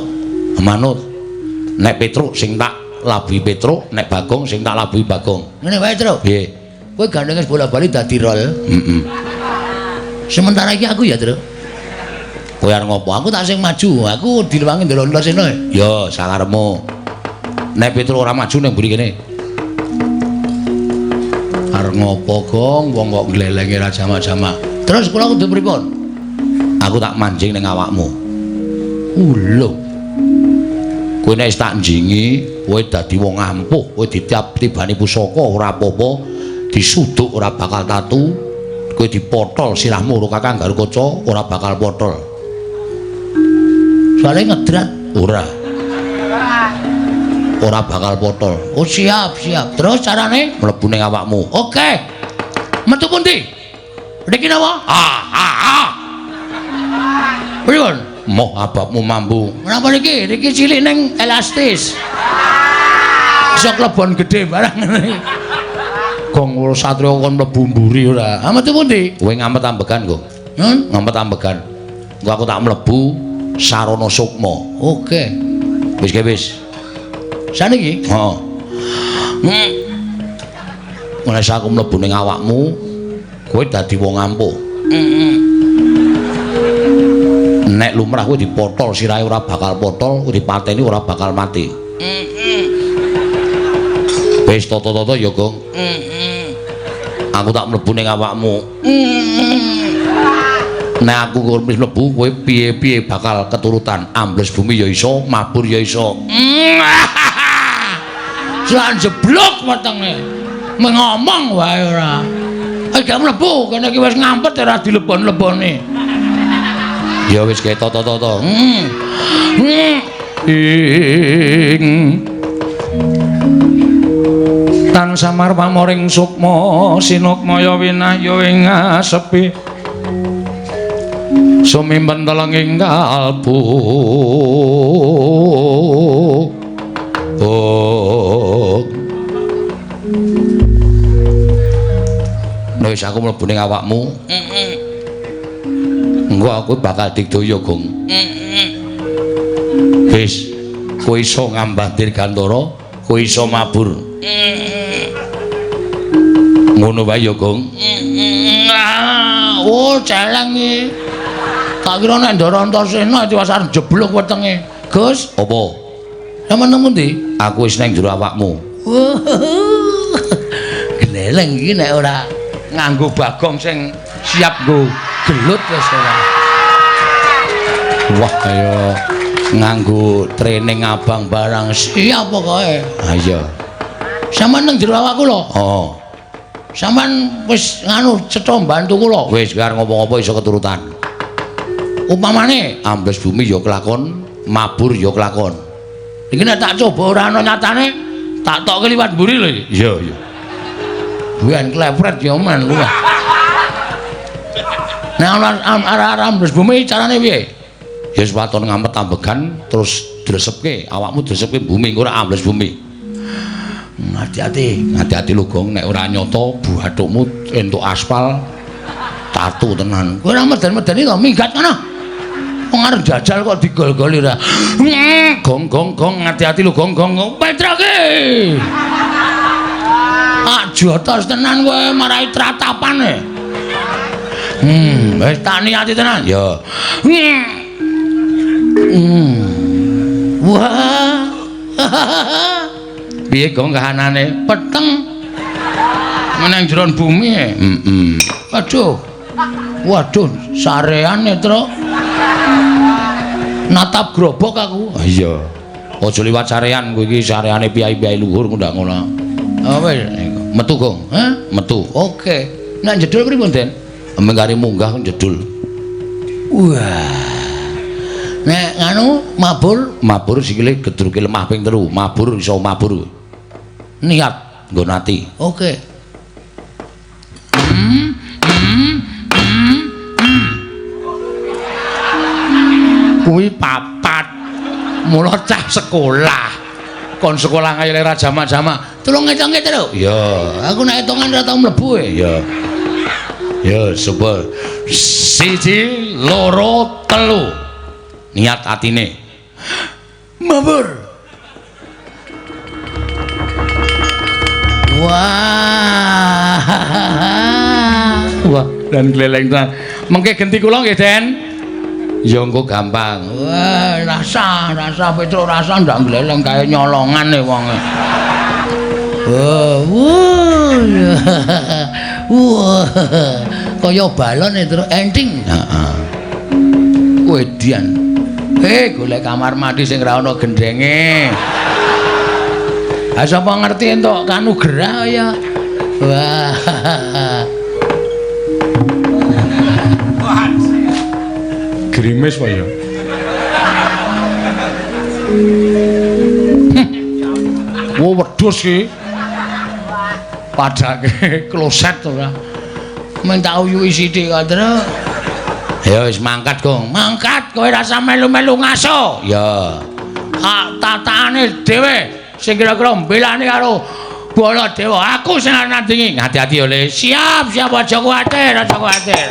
Manut. Nek Petruk sing tak labuhi Petruk, nek Bagong sing tak labuhi Bagong. Ngene wae, Truk. Piye? Kowe gandeng wis bola-bali dadi rol. Heeh. Sementara iki aku ya, Truk. Kowe arep ngopo? Aku tak sing maju, aku dilewangi ndelok Antasena. Ya, sakarepmu. Nek Petruk ora maju ning mburi kene. Arep ngopo, Gong? Wong kok glelenge ra jamak-jamak. Terus kula kudu pripun? Aku tak manjing ning awakmu. Lho. Kowe nek wis tak njingi, kowe dadi wong ampuh, kowe ditibani pusaka ora apa-apa, disuduk ora bakal tatu, kowe dipotol sirahmu karo Kakang Garukaca ora bakal potol. Soale ngedrat ora. Ora bakal potol. Oh siap, siap. Terus carane mlebu ning awakmu. Oke. Metu pundi? Niki napa? Ah, ah, ah. Pripun? Moh ababmu mampu. Kenapa niki? Niki cilik ning elastis. Iso klebon gedhe barang ngene. Gong satriya kon mlebu mburi ora. Ah metu pundi? Kowe ngamet ambegan, Gong. Hmm? Ngamet ambegan. Engko aku tak mlebu sarana sukma. Oke. Wis ke wis. Saniki? Heeh. Mulai aku mlebu ning awakmu, kowe dadi wong ampuh. Nek lumrah kowe dipotol sirahe ora bakal potol, kowe dipateni ora bakal mati. Wis tata-tata ya, Gong. Aku tak mlebu ning awakmu. Nek aku wis mlebu, kowe piye-piye bakal keturutan. Ambles bumi ya iso, mabur ya iso. Jan jeblok wetenge. Mengomong wae ora. Gak mlebu, kene iki wis ngampet ora dilebon-lebone. Ya wis kae tata-tata. Ing tan samar pamoring sukma sinukmaya winahya ing asepi sumimpen telenging kalbu. Oh. Nek wis aku mlebu ning awakmu, engko aku bakal digdaya, Gong. Wis, kowe iso ngambah dirgantara, kowe iso mabur. Ngono wae ya, Gong. Oh, celeng iki. Tak kira nek Ndara Antasena tiwas arep jeblok wetenge. Gus, apa? Sampeyan nang pundi? Aku wis nang jero awakmu. Gleleng iki nek ora nganggo Bagong sing siap nggo gelut wis ora. Wah, kaya nganggo training abang barang siap pokoke. Ha iya. Sampeyan nang jero awakku lho. Heeh. Sampeyan wis nganu cetha mbantu kula. Wis arep ngopo-ngopo iso keturutan. Upamane ambles bumi ya kelakon, mabur ya kelakon. Iki nek tak coba ora ana nyatane, tak tokke liwat mburi lho iki. Iya, iya. Ben klepret ya men kuwi. Nek ana arah-arah ambles bumi carane piye? Ya wis waton ngamet ambegan terus dresepke, awakmu dresepke bumi engko ora ambles bumi. Hati-hati, hati-hati lho Gong, nek ora nyata buhathukmu entuk aspal tatu tenan. Kowe ora meden-medeni to, minggat kono. Wong arep jajal kok digol-goli ora. Gong gong gong, hati-hati lho Gong gong. Petrake. Ah Jotos tenan kowe marai tratapane. Wis tak niati tenan. Ya. Wah. Piye gong kahanane? Peteng. Menang jeron bumi. Heeh. Aduh. Waduh, sareane, Truk. Natap grobok aku. Iya. Aja liwat sarean kowe iki, sareane piyai-piyai luhur ndak ngono. Oh wis, metu gong. Hah? Metu. Oke. Nek jedul pripun, Den? Mengkari munggah jedul. Wah. Nek nganu mabur, mabur sikile gedruke lemah ping 3, mabur iso mabur. Niat nggo ati. Oke. Kuwi papat. Mula cah sekolah. Kon sekolah kaya ora jamak-jamak. Tulung ngitunge, Truk. Iya, aku nek hitungan ora tau mlebu e. Iya. Ya, sapa? 1 2 3. Niat atine. Mabur. Wah. Wah, dan gleleng tenan. Mengke genti kula nggih, Den. Ya engko gampang. Wah, rasa Petro rasa ndak gleleng kaya nyolongan e wonge. Wah, wah. Kaya balon e terus enting. Heeh. Wedian. Golek kamar mandi sing ra ono gendenge. Ha sapa ngerti entuk kanugrah ya. Wah. Grimis wae ya. Wo wedhus iki. Padake kloset ora. Men tak uyuhi sithik kok, Truk. Ya wis mangkat, Gong. Mangkat kowe rasa melu-melu ngaso. Ya. Hak tatane dhewe sing kira-kira mbelani karo Baladewa. Aku sing nandingi. Hati-hati ya, Le. Siap, siap aja kuwatir, aja kuwatir.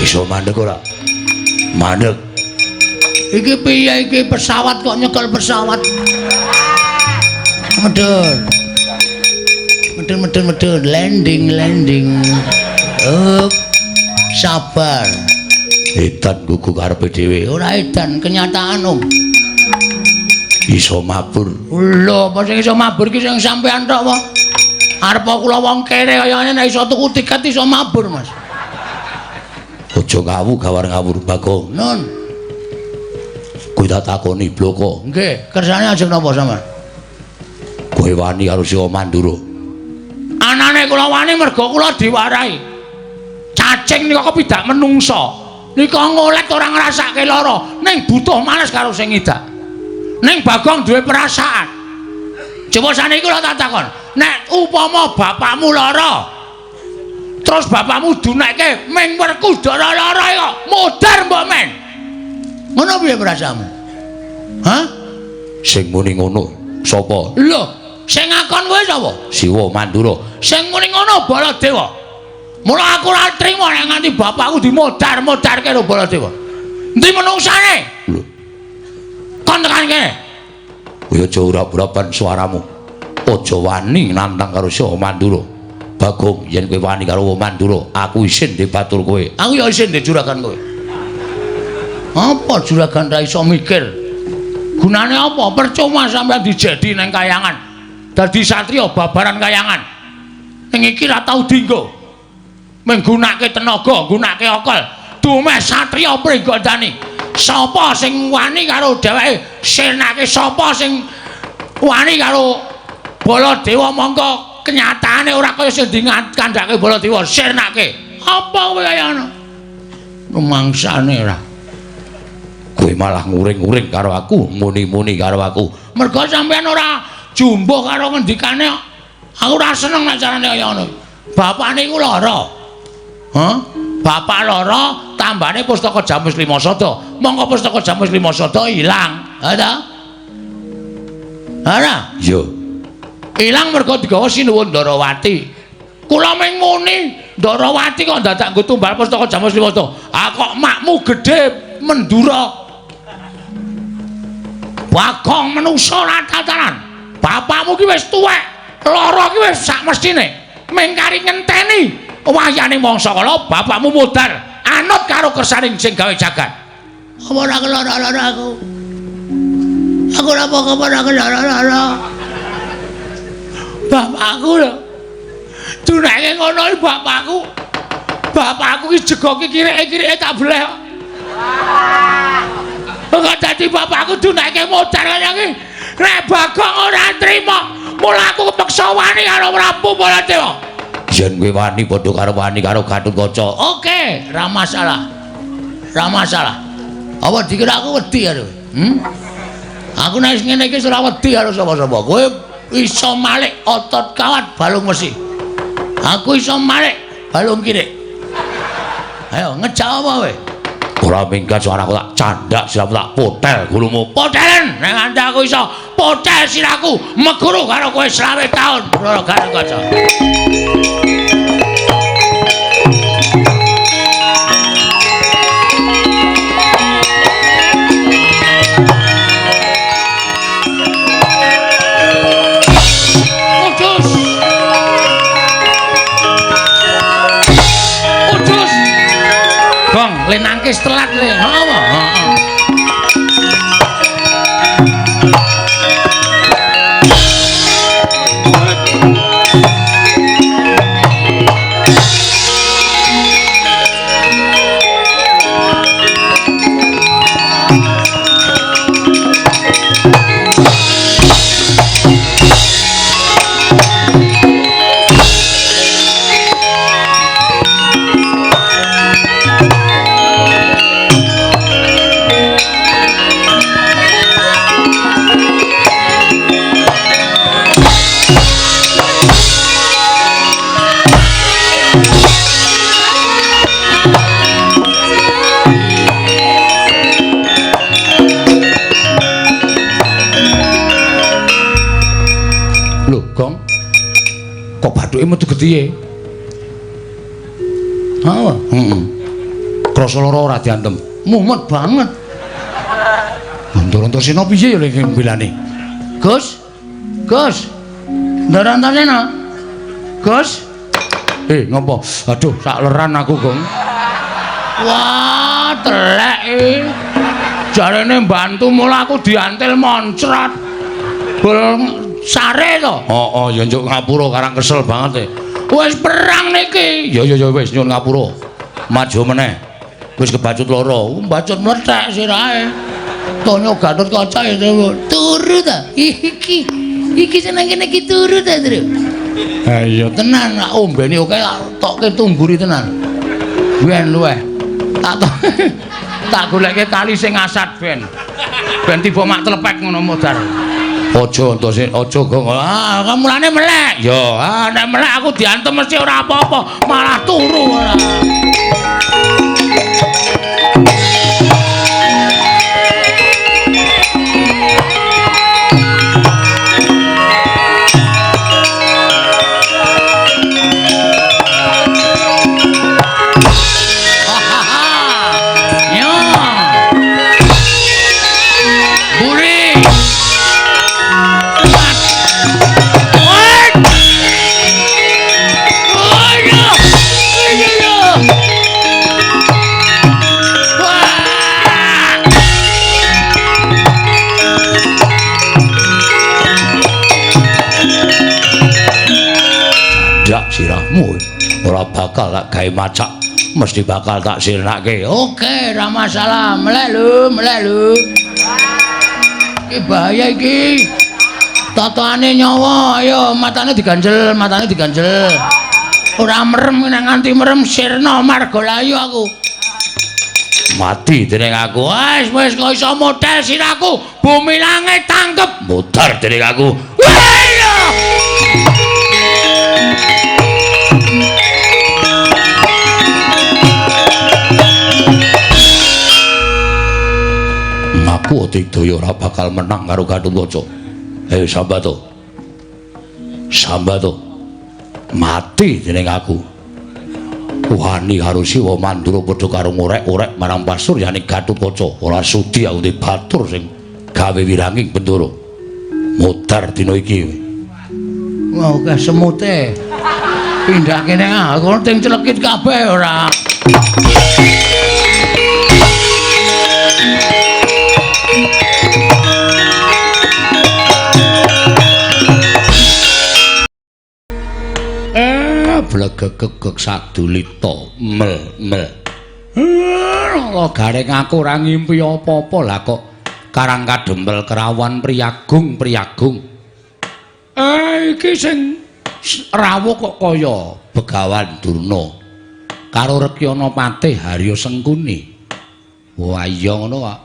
Iso mandek ora? Mandek. Iki piye iki pesawat kok nyekel pesawat? Medun. Medun medun medun landing landing. Up. Sabar. Edan gugu karepe dhewe. Ora edan kenyataan, Om. Iso mabur. Lho, apa sing iso mabur iki sing sampean tok apa? Arep kula wong kere kaya ngene nek iso tuku tiket iso mabur, Mas. Aja ngawu gawar ngawur Bagong. Nun. Kowe tak takoni bloko. Nggih, kersane ajeng napa sampean? Kowe wani karo Siwa Mandura. Anane kula wani mergo kula diwarahi. Cacing nika kepidak menungsa. Nika ngolet ora ngrasake lara, ning butuh males karo sing ngidak. Ning Bagong duwe perasaan. Coba saniki kula tak takon, nek upama bapakmu lara, terus bapakmu dunekke ming Werkudara lara kok modar mbok men. Ngono piye perasaanmu? Hah? Sing muni ngono sapa? Lho, sing ngakon kowe sapa? Siwa Mandura. Sing muni ngono Baladewa. Mula aku ora trimo nek nganti bapakku dimodar-modarke karo Baladewa. Endi menungsane? Lho. Kon tekan kene. Kowe aja urap-urapan suaramu. Aja wani nantang karo Siwa Mandura. Bagong, yen kowe wani karo Mandura, aku isin di batur kowe. Aku ya isin di juragan kowe. Apa juragan ra iso mikir? Gunane apa? Percuma sampeyan dijedi nang kayangan. Dadi satriya babaran kayangan. Ning iki ra tau dienggo. Menggunakake tenaga, nggunakake akal. Dumeh satriya Pringgondani. Sapa sing wani karo dheweke? Sirnake sapa sing wani karo Baladewa mongko kenyataane ora kaya sing dikandhake Baladewa. Sirnake. Apa kowe kaya ngono? Rumangsane ora. Kowe malah nguring-nguring karo aku, muni-muni karo aku. Mergo sampeyan ora jumbuh karo ngendikane. Aku ora seneng nek carane kaya ngono. Bapakne iku lara. Hah? Bapak lara, tambane pustaka Jamus Lima Sada. Mongko pustaka Jamus Lima Sada ilang. Ha ta? Ora? Iya. Ilang mergo digawa Sinuwun Ndarawati. Kula ming muni Ndarawati kok dadak nggo tumbal pustaka Jamus Lima Sada. Ah kok makmu gedhe Mendura. Bagong menungsa ora tataran. Bapakmu ki wis tuwek, lara ki wis sak mestine. Ming kari ngenteni wayane mangsa kala bapakmu modar anut karo kersaning sing gawe jagat. Apa ora kelara-lara aku? Aku ora apa-apa ora kelara-lara. Bapakku lho. Dunake ngono iki bapakku. Bapakku ki jegoki kireke-kireke tak bleh. Kok dadi bapakku dunake modar kaya iki. Nek Bagong ora trima, mula aku kepeksa wani karo Prabu Baladewa. Yen kowe wani padha karo wani karo Gatotkaca. Oke, ra masalah. Ra masalah. Apa dikira aku wedi karo? Aku nek wis ngene iki ora wedi karo sapa-sapa. Kowe iso malik otot kawat balung wesi. Aku iso malik balung kirik. Ayo ngejak apa kowe? Ora minggat suaraku tak candak siramu tak potel gulumu. Potelen nek nganti aku iso potel siraku meguru karo kowe 20 taun. Ora Gatotkaca. Gong, le nangkis telat le. Heeh. Heeh. Bathuke metu getihe. Heeh. Heeh. Krasa lara ora diantem. Mumet banget. Antasena piye ya lek mbelane? Gus. Gus. Ndara Antasena. Gus. Ngopo? Aduh, sak leran aku, Gong. Wah, telek iki. Jarene mbantu mula aku diantil moncrot. Bol sare to. Heeh, ya njuk ngapura karang kesel banget e. Wis perang niki. Ya ya ya wis nyuwun ngapura. Maju meneh. Wis kebacut loro, bacut mlethek sirahe. Tonyo Gatotkaca turu ta. Iki. Iki seneng kene iki turu ta, Tru. Ha iya tenan nak ombene oke tokke tungguri tenan. Ben luweh. Tak tak goleke tali sing asat ben. Ben tiba mak tlepek ngono modar. Aja Antasena, aja Gong. Ah, mulane melek. Ya, ah nek melek aku diantem mesti ora apa-apa, malah turu ora. bakal tak gawe macak, mesti bakal tak sirnake. Oke, ora masalah. Melek lho, melek lho. Iki bahaya iki. Totone nyawa, ayo matane diganjel, matane diganjel. Ora merem nek nganti merem sirna margalayu aku. Mati dening aku. Wis wis kok iso model siraku. Bumi langit tangkep. Mutar dening aku. Wah iya. Aku Digdaya ora bakal menang karo Gatotkaca. Sambato. Sambato. Mati dening aku. Wani karo Siwa Mandura padha karo ngorek-orek marang pasuryane Gatotkaca. Ora sudi aku ndek batur sing gawe wiranging Bendara. Modar dina iki. Wah, akeh semute. Pindah kene aku ting celekit kabeh ora. Blegegeg sadulita mel mel. Lho gareng aku ora ngimpi apa-apa lah kok Karang Kadempel kerawan priyagung priyagung. Iki sing rawuh kok kaya Begawan Durna karo Rekyana Patih Harya Sengkuni. Wah iya ngono kok.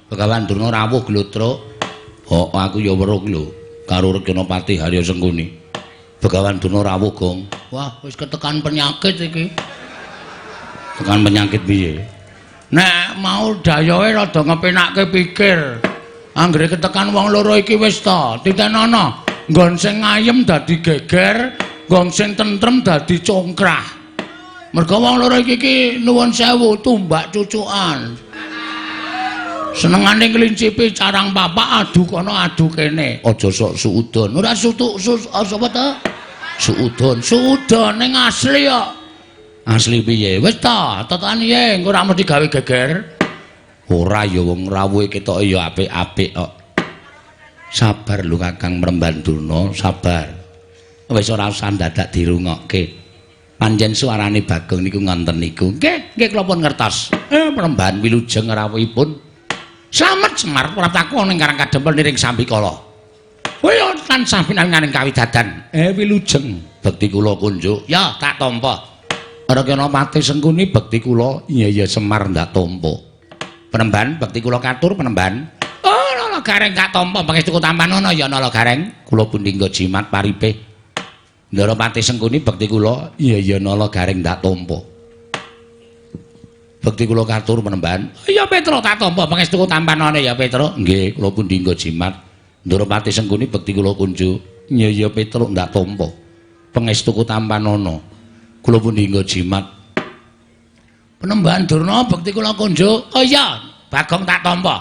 Begawan Durna rawuh glodrok. Oh aku ya weruh lho karo Rekyana Patih Harya Sengkuni. Begawan Durna rawuh gong. Wah, wis ketekan penyakit iki. Tekan penyakit piye? Nek mau dayohe rada ngepenakke pikir. Anggere ketekan wong loro iki wis ta, titenono. Nggon sing ayem dadi geger, nggon sing tentrem dadi congkrah. Mergo wong loro iki iki nuwun sewu tumbak cucukan. Senengane nglincipi carang papak adu kono adu kene. Aja sok suudon. Ora sutuk sus sapa ta? Suudon, suudon ning asli kok. Asli piye? Wis ta, totokane piye engko ora mesti gawe geger. Ora ya wong rawuhe ketoke ya apik-apik kok. Sabar lho Kakang Mremban Durna, sabar. Wis ora usah dadak dirungokke. Pancen suarane Bagong niku ngonten niku. Nggih, nggih kula pun ngertos. Mremban wilujeng rawuhipun. Slamet Semar praptaku ana ing Karang Kadempel niring sambikala. Oh ya tansah pinanganing kawidadan. Wilujeng bekti kula kunjuk. Ya tak tampa. Rekyana Patih Sengkuni bekti kula. Iya iya Semar ndak tampa. Penemban bekti kula katur penemban. Oh nala gareng tak tampa pangestuku tampanana ya nala gareng. Kula pundi nggo jimat paripe. Ndara Patih Sengkuni bekti kula. Iya iya nala gareng ndak tampa. Bekti kula katur penemban. Iya Petro tak tampa pangestuku tampanane ya Petro. Nggih, kula pundi nggo jimat. Ndara Patih Sengkuni bekti kula kunjuk. Iya iya Petro ndak tampa. Pangestuku tampanana. Kula pundi nggo jimat. Penemban Durna bekti kula kunjuk. Oh iya, Bagong tak tampa.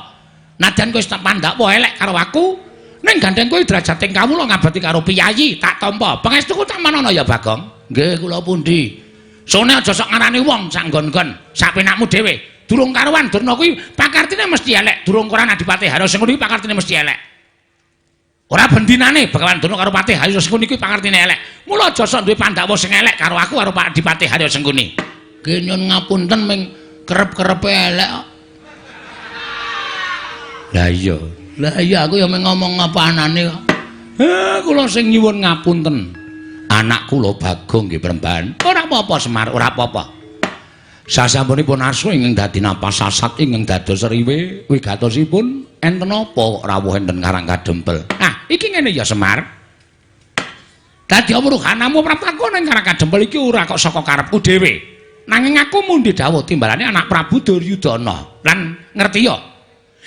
Najan kowe wis tak pandhakwa elek karo aku, ning gandeng kowe derajating kawula ngabati karo piyayi tak tampa. Pangestuku tampanana ya Bagong. Nggih, kula pundi. Sone aja sok ngarani wong sak nggon-nggon, sak penakmu dhewe. Durung karuan Durna kuwi pakartine mesti elek, durung karuan Adipati Harya Sengkuni pakartine mesti elek. Ora bendinane Begawan Durna karo Patih Harya Sengkuni kuwi pakartine elek. Mula aja sok duwe pandhawa sing elek karo aku karo Pak Adipati Harya Sengkuni. Nggih nyun ngapunten ming kerep-kerepe elek kok. Lah iya. Lah iya aku ya mung ngomong apa anane kok. Kula sing nyuwun ngapunten. Anak kula Bagong nggih Premban. Ora apa-apa Semar, ora apa-apa. Sasampunipun asu ingkang dadi napas sasat ingkang dados riwe wigatosipun enten apa kok rawuh enten Karang Kadempel. Nah, iki ngene ya Semar. Dadi amruhanamu praptaku ning Karang Kadempel iki ora kok saka karepku dhewe. Nanging aku mundi dawuh timbalane anak Prabu Duryudana. Lan ngerti ya?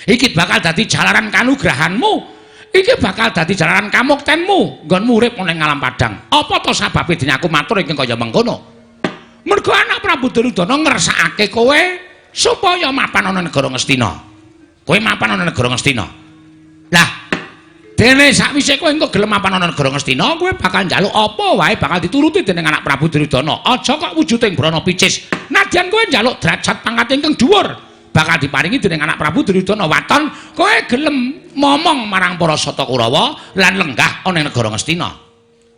Iki bakal dadi jalaran kanugrahanmu. Iki bakal dadi jalaran kamuktenmu nggonmu urip ning alam padang. Apa to sababe dene aku matur ingkang kaya mengkono? Mergo anak Prabu Duryudana ngersakake kowe supaya mapan ana negara Ngastina. Kowe mapan ana negara Ngastina. Lah, dene sakwise kowe engko gelem mapan ana negara Ngastina, kowe bakal njaluk apa wae bakal dituruti dening anak Prabu Duryudana. Aja kok wujuding brana picis. Nadyan kowe njaluk derajat pangkat ingkang dhuwur, bakal diparingi dening anak Prabu Duryudana. Waton kowe gelem momong marang para Sata Kurawa lan lenggah ana ing negara Ngastina.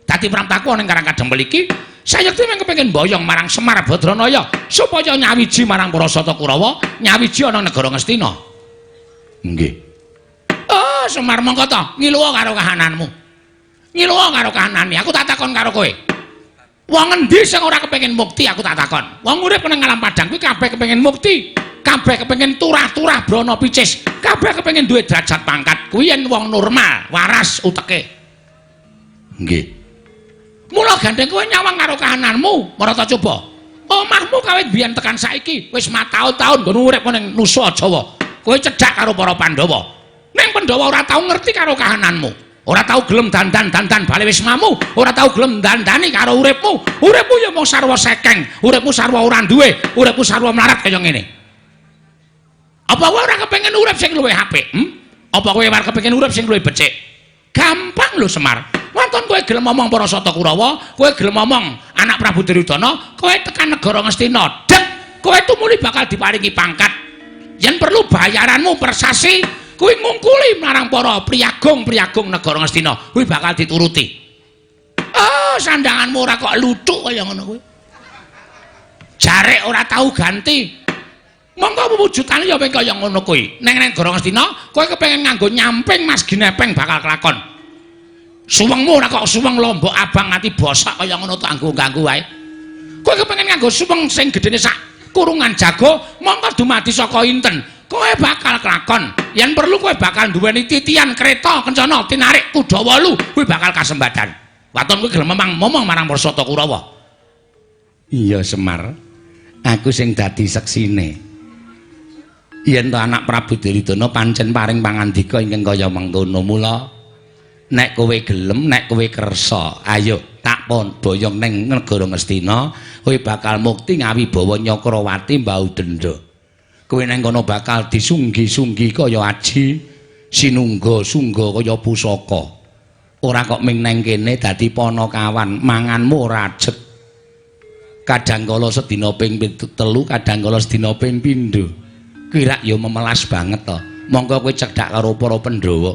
Dadi praptaku ana ing Karang Kadempel iki Sayekti mung kepengin boyong marang Semar Badranaya supaya nyawiji marang para Sata Kurawa, nyawiji ana negara Ngastina. Nggih. Oh, Semar mongko ta ngiluwa karo kahananmu. Ngiluwa karo kahanane, aku tak takon karo kowe. Wong endi sing ora kepengin mukti aku tak takon. Wong urip nang alam padang kuwi kabeh kepengin mukti, kabeh kepengin turah-turah brana picis, kabeh kepengin duwe derajat pangkat. Kuwi yen wong normal, waras uteke. Nggih. Mula gandeng kowe nyawang karo kahananmu, marata coba. Omahmu kawit biyen tekan saiki wis mataun-taun nggon urip ning Nusa Jawa. Kowe cedhak karo para Pandhawa. Ning Pandhawa ora tau ngerti karo kahananmu. Ora tau gelem dandan-dandan bali wismamu, ora tau gelem dandani karo uripmu. Uripmu ya mung sarwa sekeng, uripmu sarwa ora duwe, uripmu sarwa mlarat kaya ngene. Apa kowe ora kepengin urip sing luwih apik? Apa kowe ora kepengin urip sing luwih becik? Gampang lho Semar. Wonten kowe gelem ngomong para Sata Kurawa, kowe gelem ngomong anak Prabu Duryudana, kowe tekan negara Ngastina, dek, kowe tumuli bakal diparingi pangkat. Yen perlu bayaranmu persasi kuwi ngungkuli marang para priyagung-priyagung negara Ngastina, kuwi bakal dituruti. Oh, sandanganmu ora kok luthuk kaya ngono kuwi. Jarek ora tau ganti. Monggo wujudane ya kaya ngono kuwi. Neng negara Ngastina, kowe kepengin nganggo nyamping Mas Ginepeng bakal kelakon. Suwengmu ora kok suweng lombok abang nganti bosok kaya ngono tak nganggo wae. Kowe kepengin nganggo suweng sing gedene sak kurungan jago, monggo dumadi saka inten. Kowe bakal kelakon. Yen perlu kowe bakal duweni titian kereta kencana tinarik kuda wolu, kuwi bakal kasembadan. Waton kowe gelem momong marang para Sata Kurawa. Iya Semar, aku sing dadi seksine. Yen to anak Prabu Duryudana pancen paring pangandika ingkang kaya mengkono, mula nek kowe gelem, nek kowe kersa, ayo tak pon boyong ning negara Ngastina, kowe bakal mukti ngawibawa Nyakrawati mbau denda. Kowe nang kono bakal disunggi-sunggi kaya aji, sinungga-sungga kaya pusaka. Ora kok ming nang kene dadi panakawan, manganmu ora ajeg. Kadang kala sedina ping 3, kadang kala sedina ping 7. Kuwi rak ya memelas banget to. Mongko kowe cedhak karo para Pandhawa.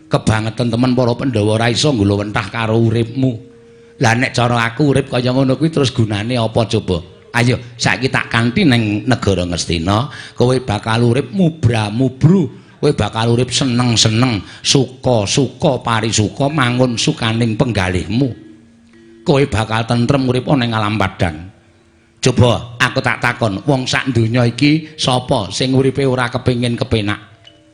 Kebangetan temen para Pandhawa ora iso nggulawentah karo uripmu. Lah nek cara aku urip kaya ngono kuwi terus gunane apa coba? Ayo saiki tak kanthi ning negara Ngastina, kowe bakal urip mubra-mubru, kowe bakal urip seneng-seneng, suka-suka parisuka mangun sukaning penggalihmu. Kowe bakal tentrem urip ning alam padang. Coba aku tak takon, wong sak donya iki sapa sing uripe ora kepengin kepenak?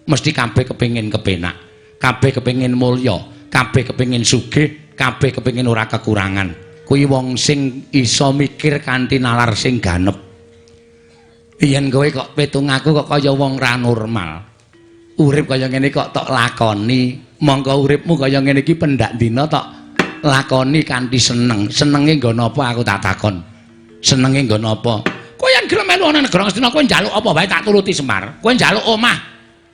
Mesti kabeh kepengin kepenak, kabeh kepengin mulya, kabeh kepengin sugih, kabeh kepengin ora kekurangan. Kuwi wong sing iso mikir kanthi nalar sing ganep. Yen kowe kok petung aku kok kaya wong ra normal. Urip kaya ngene kok tok lakoni, mongko uripmu kaya ngene iki pendak dina tok lakoni kanthi seneng. Senenge nggo napa aku tak takon. Senenge nggo napa? Kowe yen gelem melu ana negara Ngastina kowe njaluk apa wae tak turuti Semar. Kowe njaluk omah,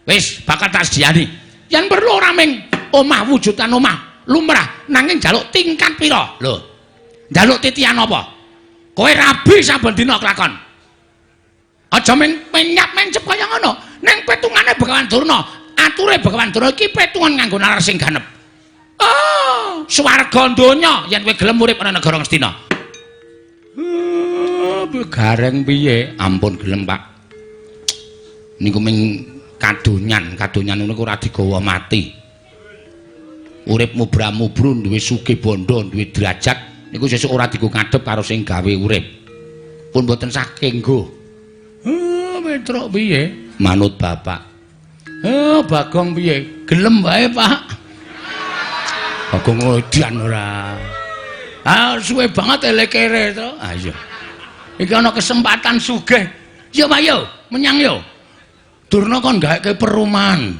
wis bakal tak sediani. Yen perlu ora ming omah wujudan omah lumrah, nanging njaluk tingkat pira? Lho. Njaluk titian apa? Kowe rabi saben dina kelakon. Aja ming menyap mencep kaya ngono. Ning petungane Begawan Durna, ature Begawan Durna iki petungan nganggo nalar sing ganep. Oh, swarga donya yen kowe gelem urip ana negara Ngastina. Gareng piye? Ampun gelem, Pak. Niku ming kadonyan, kadonyan niku ora digawa mati. Urip mubra-mubru duwe sugih bondo, duwe derajat, niku sesuk ora digo ngadhep karo sing gawe urip. Pun mboten saking nggo. Petruk piye? Manut bapak. Bagong piye? Gelem wae, Pak. Bagong edan ora. Ah, suwe banget elekere to. Ah iya. Iki ana kesempatan sugih. Yo Pak yo, menyang yo. Durna kon gawekke perumahan.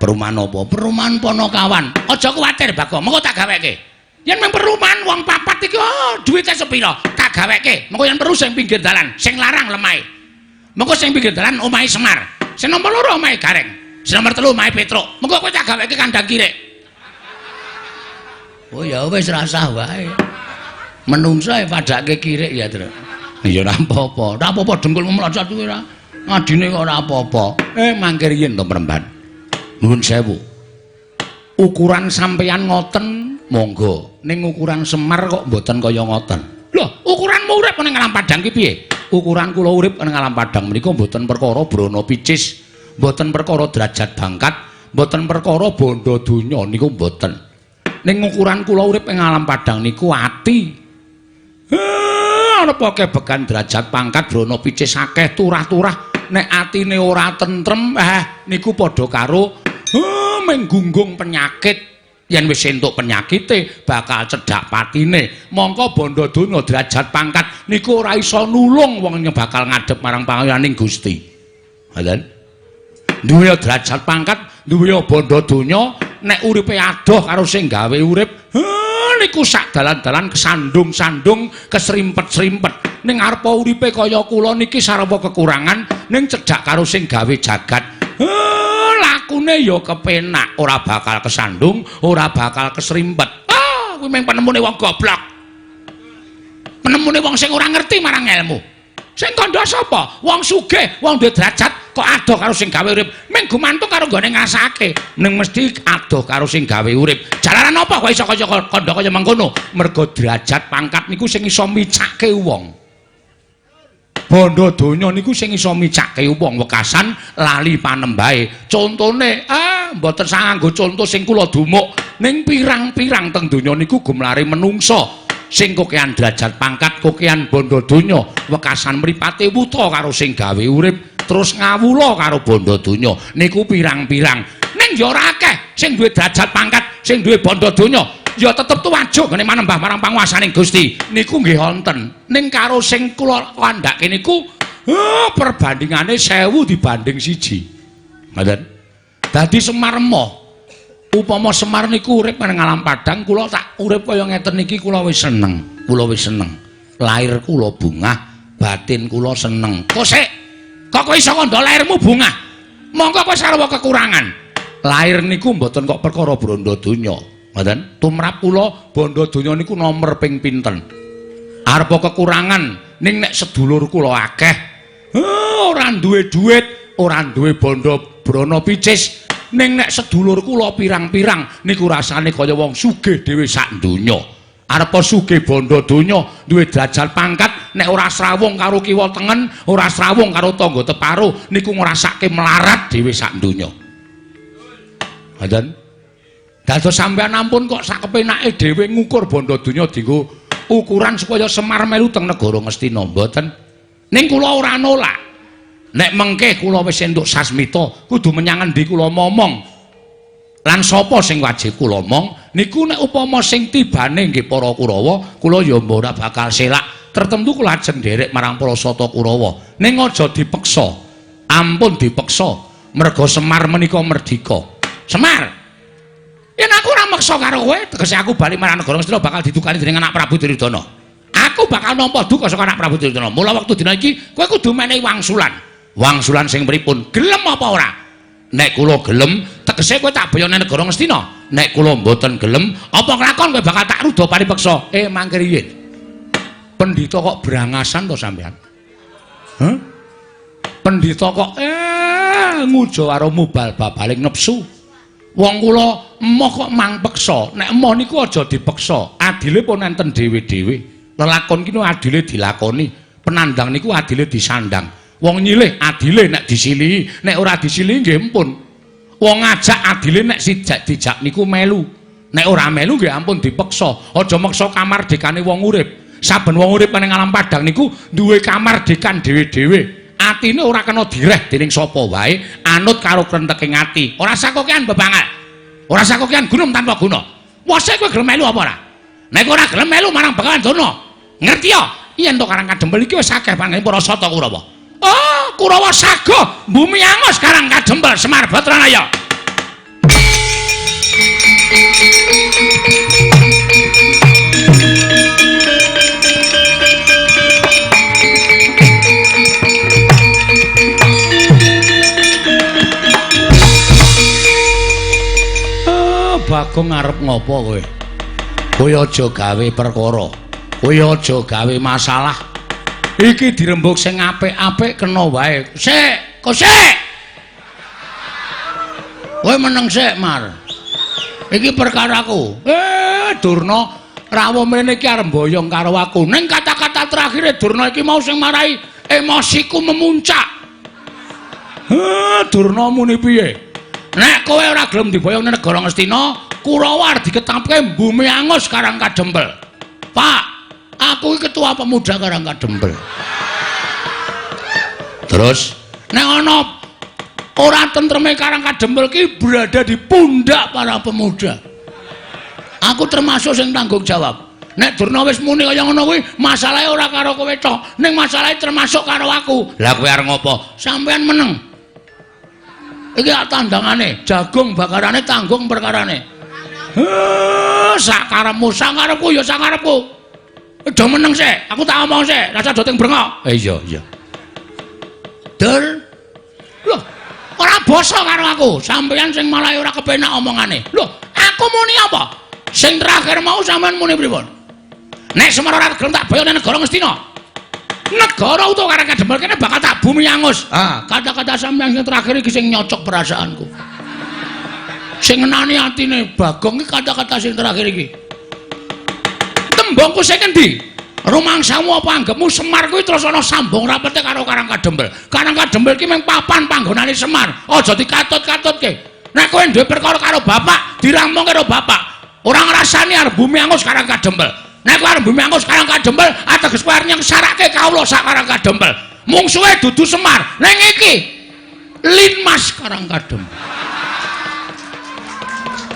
Perumahan apa? Perumahan Panakawan. Aja kuwatir Bagong, mengko tak gaweke. Yen mung perumahan wong papat iki oh, duwite sepira? Tak gaweke. Mengko yen perlu sing pinggir dalan, sing larang lemahe. Mengko sing pinggir dalan omahe Semar. Sing nomor 2 omahe Gareng. Sing nomor 3 omahe Petruk. Mengko kowe tak gaweke kandang kirik. Oh ya wis rasah wae. Menungso e padake kirik ya, Tru. Ya ora apa-apa. Ora apa-apa dengkulmu mlocot kuwi ora. Ngadine kok ora apa-apa. Mangke riyen to Mremban. Nuwun sewu. Ukuran sampeyan ngoten Monggo, ning ukuran Semar kok mboten kaya ngoten. Lho, ukuranmu urip ning alam padang ki piye? Ukuran kula urip ning alam padang menika mboten perkara brana picis, mboten perkara derajat bangkat, mboten perkara bondo donya niku mboten. Ning ukuran kula urip ing alam padang niku ati. Ana kebegan derajat pangkat brana picis akeh turah-turah, nek atine ora tentrem, niku padha karo menggunggung penyakit. Yen wis entuk penyakite bakal cedhak patine. Mongko bondo donya derajat pangkat niku ora iso nulung wong bakal ngadhep marang pangayaning Gusti. Ngoten. Duwe derajat pangkat, duwe bondo donya, nek uripe adoh karo sing gawe urip, niku sak dalan-dalan kesandung-sandung, kesrimpet-srimpet. Ning arepa uripe kaya kula niki sarwa kekurangan, ning cedhak karo sing gawe jagat. Lakune ya kepenak, ora bakal kesandung, ora bakal kesrimpet. Kuwi mung penemune wong goblok. Penemune wong sing ora ngerti marang ilmu. Sing kandha sapa? Wong sugih, wong duwe derajat kok adoh karo sing gawe urip. Mung gumantung karo nggone ngrasake. Ning mesti adoh karo sing gawe urip. Jalaran apa kok iso kaya kandha kaya mengkono? Mergo derajat pangkat niku sing iso micake wong. Bondo donya niku sing iso micake wong wekasan lali panembahe. Contone, mboten sang nganggo conto sing kula dumuk, ning pirang-pirang teng donya niku gumlare menungsa sing kokean derajat pangkat, kokean bondo donya, wekasan mripate wuta karo sing gawe urip, terus ngawula karo bondo donya. Niku pirang-pirang. Ning ya ora akeh sing duwe derajat pangkat, sing duwe bondo donya, ya tetep tuwajuk ngene manembah marang panguwasaning Gusti. Niku nggih wonten. Ning karo sing kula kandhake niku perbandingane 1000 dibanding 1. Ngoten. Dadi Semar emoh. Upama Semar niku urip nang alam padang, kula tak urip kaya ngeten niki kula wis seneng. Kula wis seneng. Lahir kula bungah, batin kula seneng. Kosek, kok kowe iso kandha lahirmu bungah? Monggo kowe sarwa kekurangan. Lahir niku mboten kok perkara bondo donya. Ngoten, tumrap kula bondo donya niku nomer ping pinten. Arepa kekurangan ning nek sedulur kula akeh, ora duwe duit, ora duwe bondo brana picis, ning nek sedulur kula pirang-pirang niku rasane kaya wong sugih dhewe sak donya. Arepa sugih bondo donya, duwe derajat pangkat, nek ora srawung karo kiwa tengen, ora srawung karo tangga teparo, niku ngrasake melarat dhewe sak donya. Ngoten. Dados sampeyan ampun kok sak kepenake dhewe ngukur bondo donya dienggo ukuran supaya Semar melu teng negara Ngastina mboten. Ning kula ora nolak. Nek mengke kula wis entuk sasmita, kudu menyang endi kula momong. Lan sapa sing wajib kula omong niku nek upama sing tibane nggih para Kurawa, kula ya ora bakal selak. Tertentu kula ajeng nderek marang para Sata Kurawa. Ning aja dipeksa. Ampun dipeksa. Merga Semar menika merdika. Semar, yen aku ora meksa karo kowe, tegese aku bali marang negara Ngastina bakal didukani dening anak Prabu Duryudana. Aku bakal nampa duka saka anak Prabu Duryudana. Mula wektu dina iki kowe kudu menehi wangsulan. Wangsulan sing pripun? Gelem apa ora? Nek kula gelem, tegese kowe tak boyone negara Ngastina. Nek kula mboten gelem, apa kelakon kowe bakal tak ruda paripeksa? Mangke riyin. Pendhita kok brangasan to sampean? Hah? Pendhita kok ngujo karo mubal babaling nepsu. Wong kula emoh kok mang peksa. Nek emoh niku aja dipeksa. Adile pun enten dhewe-dhewe. Lelakon ki adile dilakoni, penandang niku adile disandang. Wong nyilih adile nek disilihi, nek ora disilihi nggih ampun. Wong ngajak adile nek sijak dijak niku melu. Nek ora melu nggih ampun dipeksa. Aja meksa kamardikane wong urip. Saben wong urip ning alam padang niku duwe kamardikan dhewe-dhewe. Atine ora kena direh dening sapa wae, anut karo krenteking ati. Ora sakokean bebangal. Ora sakokean gunung tanpa guna. Wose kowe gelem melu apa ora? Nek ora gelem melu marang Begawan Durna. Ngerti ya? Yen to Karang Kadempel iki wis akeh pangene para Sata Kurawa. Oh, Kurawa sago bumi angus Karang Kadempel Semar Batranaya. Bagong arep ngopo kowe? Kowe aja gawe perkara. Kowe aja gawe masalah. Iki dirembug sing apik-apik kena wae. Sik, kok sik. Kowe meneng sik, Mar. Iki perkaraku. Durna rawuh mrene iki arep mboyong karo aku. Ning kata-kata terakhire Durna iki mau sing marai emosiku memuncak. Durna muni piye? Nek kowe ora gelem diboyong ning negara Ngastina, Kurawa arep diketapke bumi angus Karang Kadempel. Pak, aku iki ketua pemuda Karang Kadempel. Terus nek ana ora tentreme Karang Kadempel ki berada di pundak para pemuda. Aku termasuk sing tanggung jawab. Nek Durna wis muni kaya ngono kuwi, masalahe ora karo kowe tok, ning masalahe termasuk karo aku. Lah kowe arep ngopo? Sampeyan meneng. Iki tandangane, jagung bakarane tanggung perkarane. Sakarepmu, sakarepku ya sakarepku. Aja meneng sik, aku tak omong sik, rasa do teng brengok. Iya, iya. Dur. Loh, ora basa karo aku. Sampeyan sing malah ora kepenak omongane. Loh, aku muni apa? Sing terakhir mau sampeyan muni pripun? Nek Semar ora gelem tak boyong nang negara Ngastina. Negara utawa Karang Kadempel kene bakal tak bumi angus. Ah, kata-kata sampeyan sing terakhir iki sing nyocok perasaanku. Sing ngenani atine Bagong iki kata-kata sing terakhir iki. Tembungku sing endi? Rumangsamu apa anggepmu Semar kuwi terus ana sambung rapete karo Karang Kadempel. Karang Kadempel iki mung papan panggonane Semar. Aja dikatut-katutke. Nek kowe duwe perkara karo bapak, dirampung karo bapak. Ora ngrasani arep bumi angus Karang Kadempel. Nek kowe arep bumi angus Karang Kadempel, ateges kowe arep nyengsarake kawula sak Karang Kadempel. Mungsuhe dudu Semar, ning iki Linmas Karang Kadempel.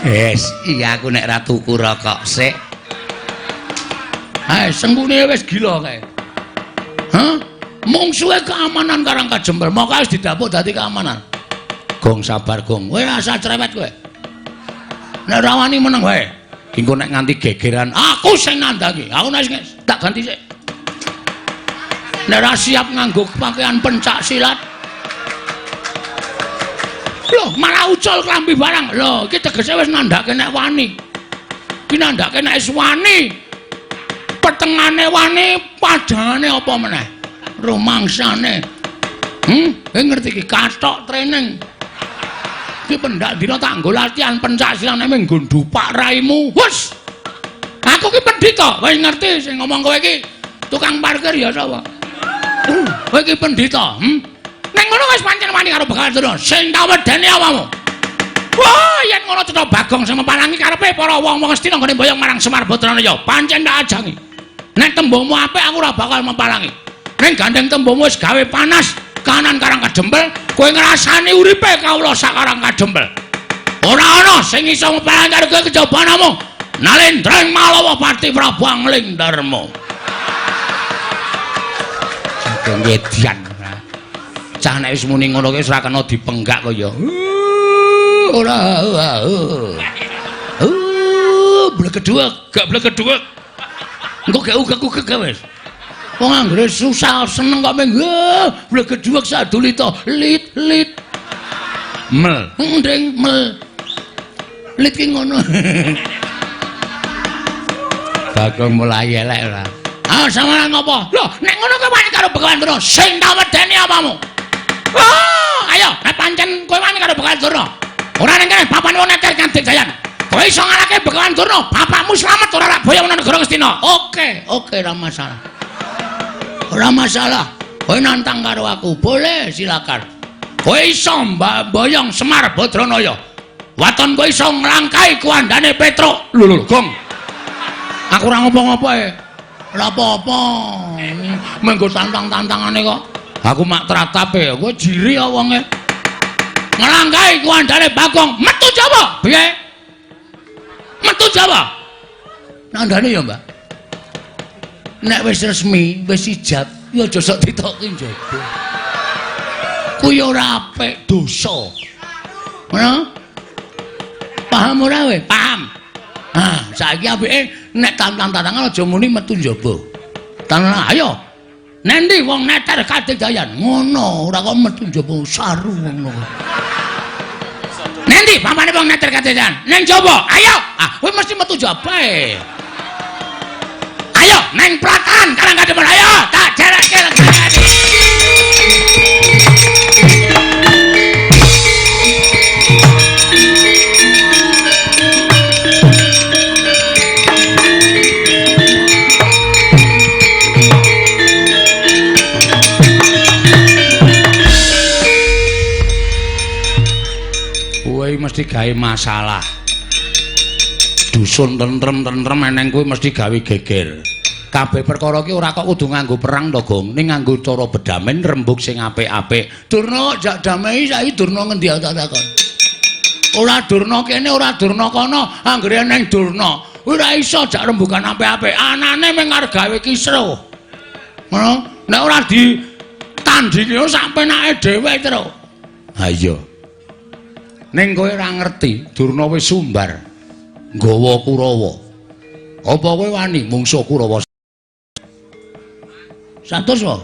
Yes, iya aku nek ra tuku rokok sik. Hai, sengkune wis gila kae. Hah? Mungsuhe keamanan Karang Kadempel, moko wis didapuk dadi keamanan. Gong sabar, Gong. Kowe rasa cerewet kowe. Nek ora wani meneng wae. Engko nek nganti gegeran, aku sing nandhangi. Aku nek tak ganti sik. Nek ora siap nganggo pakaian pencak silat. Loh, malah ucul klambi barang. Loh, iki tegese wis nandhake nek wani. Iki nandhake nek wis wani. Petengane wani, padhangane apa meneh? Rumangsane. Kowe ngerti iki kathok training. Iki pendak dina tak nggo latihan pencak silat nek nggo ndupak raimu. Hus. Aku ki pendhita, wis ngerti sing ngomong kowe iki tukang parkir ya sapa? Kowe iki pendhita, Ning ngono wis pancen wani karo Begawan Durna. Sing tak wedeni awakmu. Wah, yen ngono cetha Bagong sing mepalangi karepe para wong-wong Ngastina nggone mboyong marang Semar Badranaya. Pancen tak ajangi. Nek tembungmu apik aku ora bakal mepalangi. Ning gandeng tembungmu wis gawe panas kanan Karang Kadempel, kowe ngrasani uripe kawula sak Karang Kadempel. Ora ana sing iso mepalangi karo kowe kejaba namung Nalendra Malawa Pati Prabu Angling Darma. Saking edian. Cah nek wis muni ngono kuwi wis ora kena dipenggak kaya. Ora. Blegeduwek, gak blegeduwek. Engko gak ugek-ugek wis. Wong anggere susah seneng kok meng blegeduwek sadulita lit lit. Mel, ndring mel. Lit ki ngono. Bagong mulai elek ora. Ah, sampeyan ngopo? Lho, nek ngono kowe wani karo Begawan Durna, sing tak wedeni apamu? Oh, ayo, nek pancen kowe wani karo Begawan Durna. Ora ning kene papan wong neter kanthi jayan. Kowe iso ngalahke Begawan Durna, bapakmu slamet ora rak boyong nang negara Ngastina. Oke, oke, ora masalah. Ora masalah. Kowe nantang karo aku, boleh silakan. Kowe iso mboyong Semar Badranaya. Waton kowe iso nglangkai kuandane Petruk. Lho lho, Gong. Aku ora ngopo-ngopo e. Ora apa-apa. Menggo tantang-tantangane kok. Aku mak tratape, kowe jiri ya wonge. Nglangkai kuandane Bagong, metu Jawa. Piye? Metu Jawa. Nandane ya, Mbak. Nek wis resmi, wis ijab, ya aja sok ditoki njaba. Kuwi ora apik, dosa. Ngono? Paham ora kowe? Paham. Ah, saiki apike nek tantang-tantangan aja muni metu njaba. Tanang ayo. Nendi wong neter kadegayan? Ngono, ora kok metu njaba saru ngono. Nendi pamane wong neter kadegayan? Neng njaba. Ayo. Ah, kowe mesti metu njaba e. Ayo neng Plataran Karang Kadempel ayo tak jerekke lenggane. Kowe mesti gawe masalah. Dusun tentrem-tentrem eneng kowe mesti gawe geger. Kabeh perkara ki ora kok kudu nganggo perang to, Gong. Ning nganggo cara bedamen rembug sing apik-apik. Durna jak damai saiki Durna ngendi tak takon. Ora Durna kene, ora Durna kono, anggere eneng Durna. Ora iso jak rembugan apik-apik. Anane mung arep gawe kisruh. Ngono? Nek ora ditandingi sak penake dhewe terus. Ha iya. Ning kowe ora ngerti, Durna wis sumbar nggawa Kurawa. Apa kowe wani mungsuh Kurawa? 100 wae.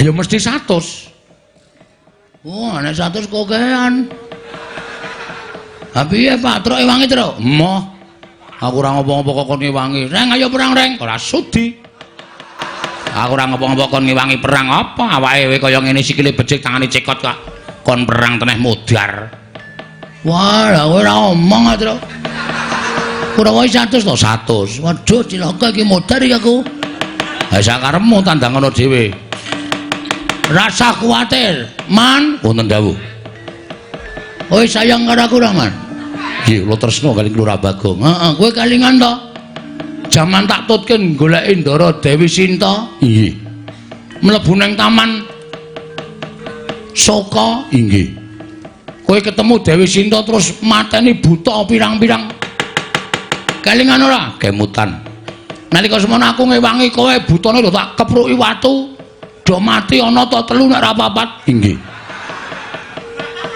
Ayo mesti 100. Oh, nek 100 kokean. Ha piye Pak, truk ewangi truk? Emoh. Aku ora ngopo-ngopo kok kon ngewangi. Reng ayo perang, Reng. Ora sudi. Aku ora ngopo-ngopo kon ngewangi perang apa? Awake kaya ngene sikile becik tangane cekot kok. Kon perang teneh modar. Wah, lah kowe ora omong a, Truk. Kurawa 100 to 100. Waduh, cilaka iki modar iki aku. Ha sakarepmu tandang ngono dhewe. Rasa kuwatir, Man. Wonten dawuh. Kowe sayang karo aku ora, Man? Nggih, kula tresna kali Lurah Bagong. Heeh, kowe kalingan to? Jaman tak tutke goleki Ndara Dewi Sinta. Inggih. Mlebu nang taman Soka. Inggih. Kowe ketemu Dewi Sinta terus mateni buta pirang-pirang. Kalingan ora? Kemutan. Nalika semono aku ngewangi kowe butane lho tak kepruki watu. Do mati ana ta telu nek ora papat. Inggih.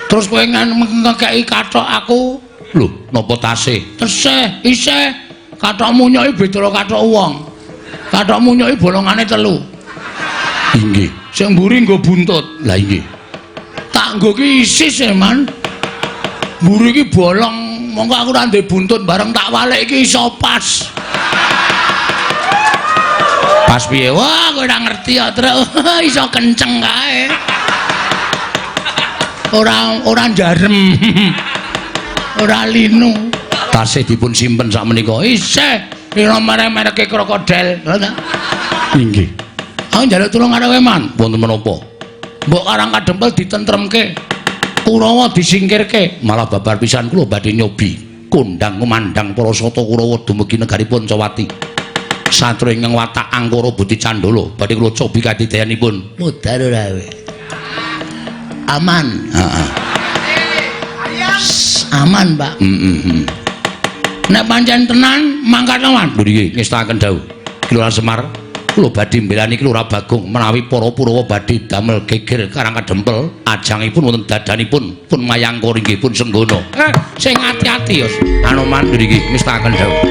Terus kowe ngekeki kathok aku. Lho, napa tasih? Tesih, isih. Kathok munyoki beda kathok wong. Kathok munyoki bolongane telu. Inggih. Sing mburi nggo buntut. Lah inggih. Tak nggo ki isis e, Man. Mburi iki bolong, mongko aku ora ndek buntut bareng tak walik iki iso pas. Pas piye? Wah, kowe ora ngerti ya, Truk. Iso kenceng kae. Ora njarem. Ora linu. Tasih dipun simpen sak menika. Isih ira merek-mereke krokodil. Lho ta? Inggih. Aku njaluk tulung karo kowe, Man. Wonten menapa? Mbok Karang Kadempel ditentremke. Kurawa disingkirke. Malah babar pisan kula badhe nyobi kondang kumandang para sata Kurawa dumugi negari Pancawati. Satria ingkang watak angkara budi candala badhe kula cobi kadidayanipun. Mudhar ora kowe. Aman. Heeh. Aman, Pak. Heeh. Nek pancen tenan mangkat lawan. Lho nggih, ngestakaken dawuh. Ki Lurah Semar, kula badhe mbelani Ki Lurah Bagong menawi para Purawa badhe damel geger Karang Kadempel, ajangipun wonten dadanipun pun mayangkara inggih pun senggana. Sing ati-ati ya. Anoman nggih ngestakaken dawuh.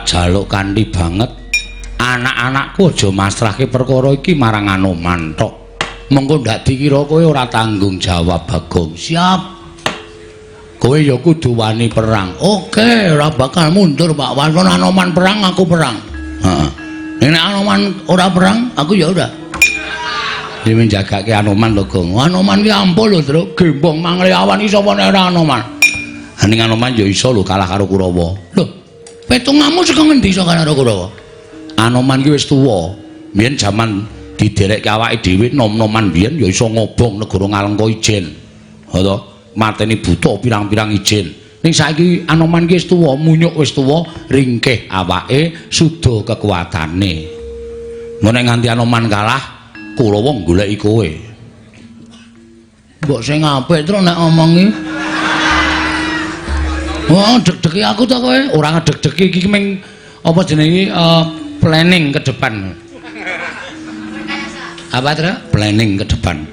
Jaluk kanthi banget anak-anakku aja masrahke perkara iki marang Anoman tok. Mengko ndak dikira kowe ora tanggung jawab, Bagong. Siap. Kowe ya kudu wani perang. Oke, ora bakal mundur, Pak. Walaupun Anoman perang, aku perang. Heeh. Nek Anoman ora perang, aku ya ora. Dhewe njagake Anoman lho, Gong. Anoman ki ampuh lho, Truk. Gembong mangle awan iki sapa nek ora Anoman? Ning Anoman ya iso lho kalah karo Kurawa. Lho, petungamu saka ngendi iso kalah karo Kurawa? Anoman ki wis tuwa. Biyen jaman diderekke awake dhewe nom-noman biyen ya iso ngobong negara Ngalengka ijen. Ha to, mateni buta pirang-pirang ijen. Ning saiki Anoman ki wis tuwa, munyuk wis tuwa, ringkih awake, suda kekuatane. Engko nek nganti Anoman kalah, Kurawa goleki kowe. Mbok sing apik terus nek ngomongi. Wah, deg-degi aku to kowe. Ora ngedeg-degi iki ming apa jenenge planning ke depan. Apa, Truk? Planning ke depan.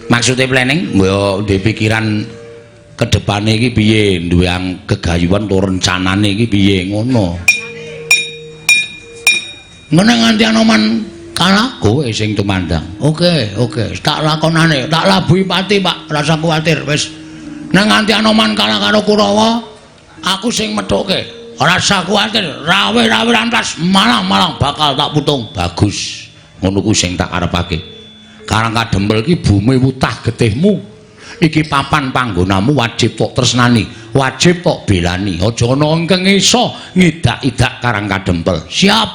Maksudnya planning, mbok duwe pikiran ke depane iki piye, duwe kegayuhan utawa rencanane iki piye ngono. Ngene nganti Anoman kalah, kowe sing tumandang. Oke, oke, tak lakonane, tak labuhi pati, Pak, rasa kuwatir wis. Nek nganti Anoman kalah karo Kurawa, aku sing methuke. Rasa kuwatir, rawe-rawe rantas malang-malang bakal tak putung. Bagus. Ngono ku sing tak karepake. Karang Kadempel iki bumi wutah getihmu. Iki papan panggonamu wajib tok tresnani, wajib tok belani. Aja ana ingkang iso ngidak-idak Karang Kadempel. Siap.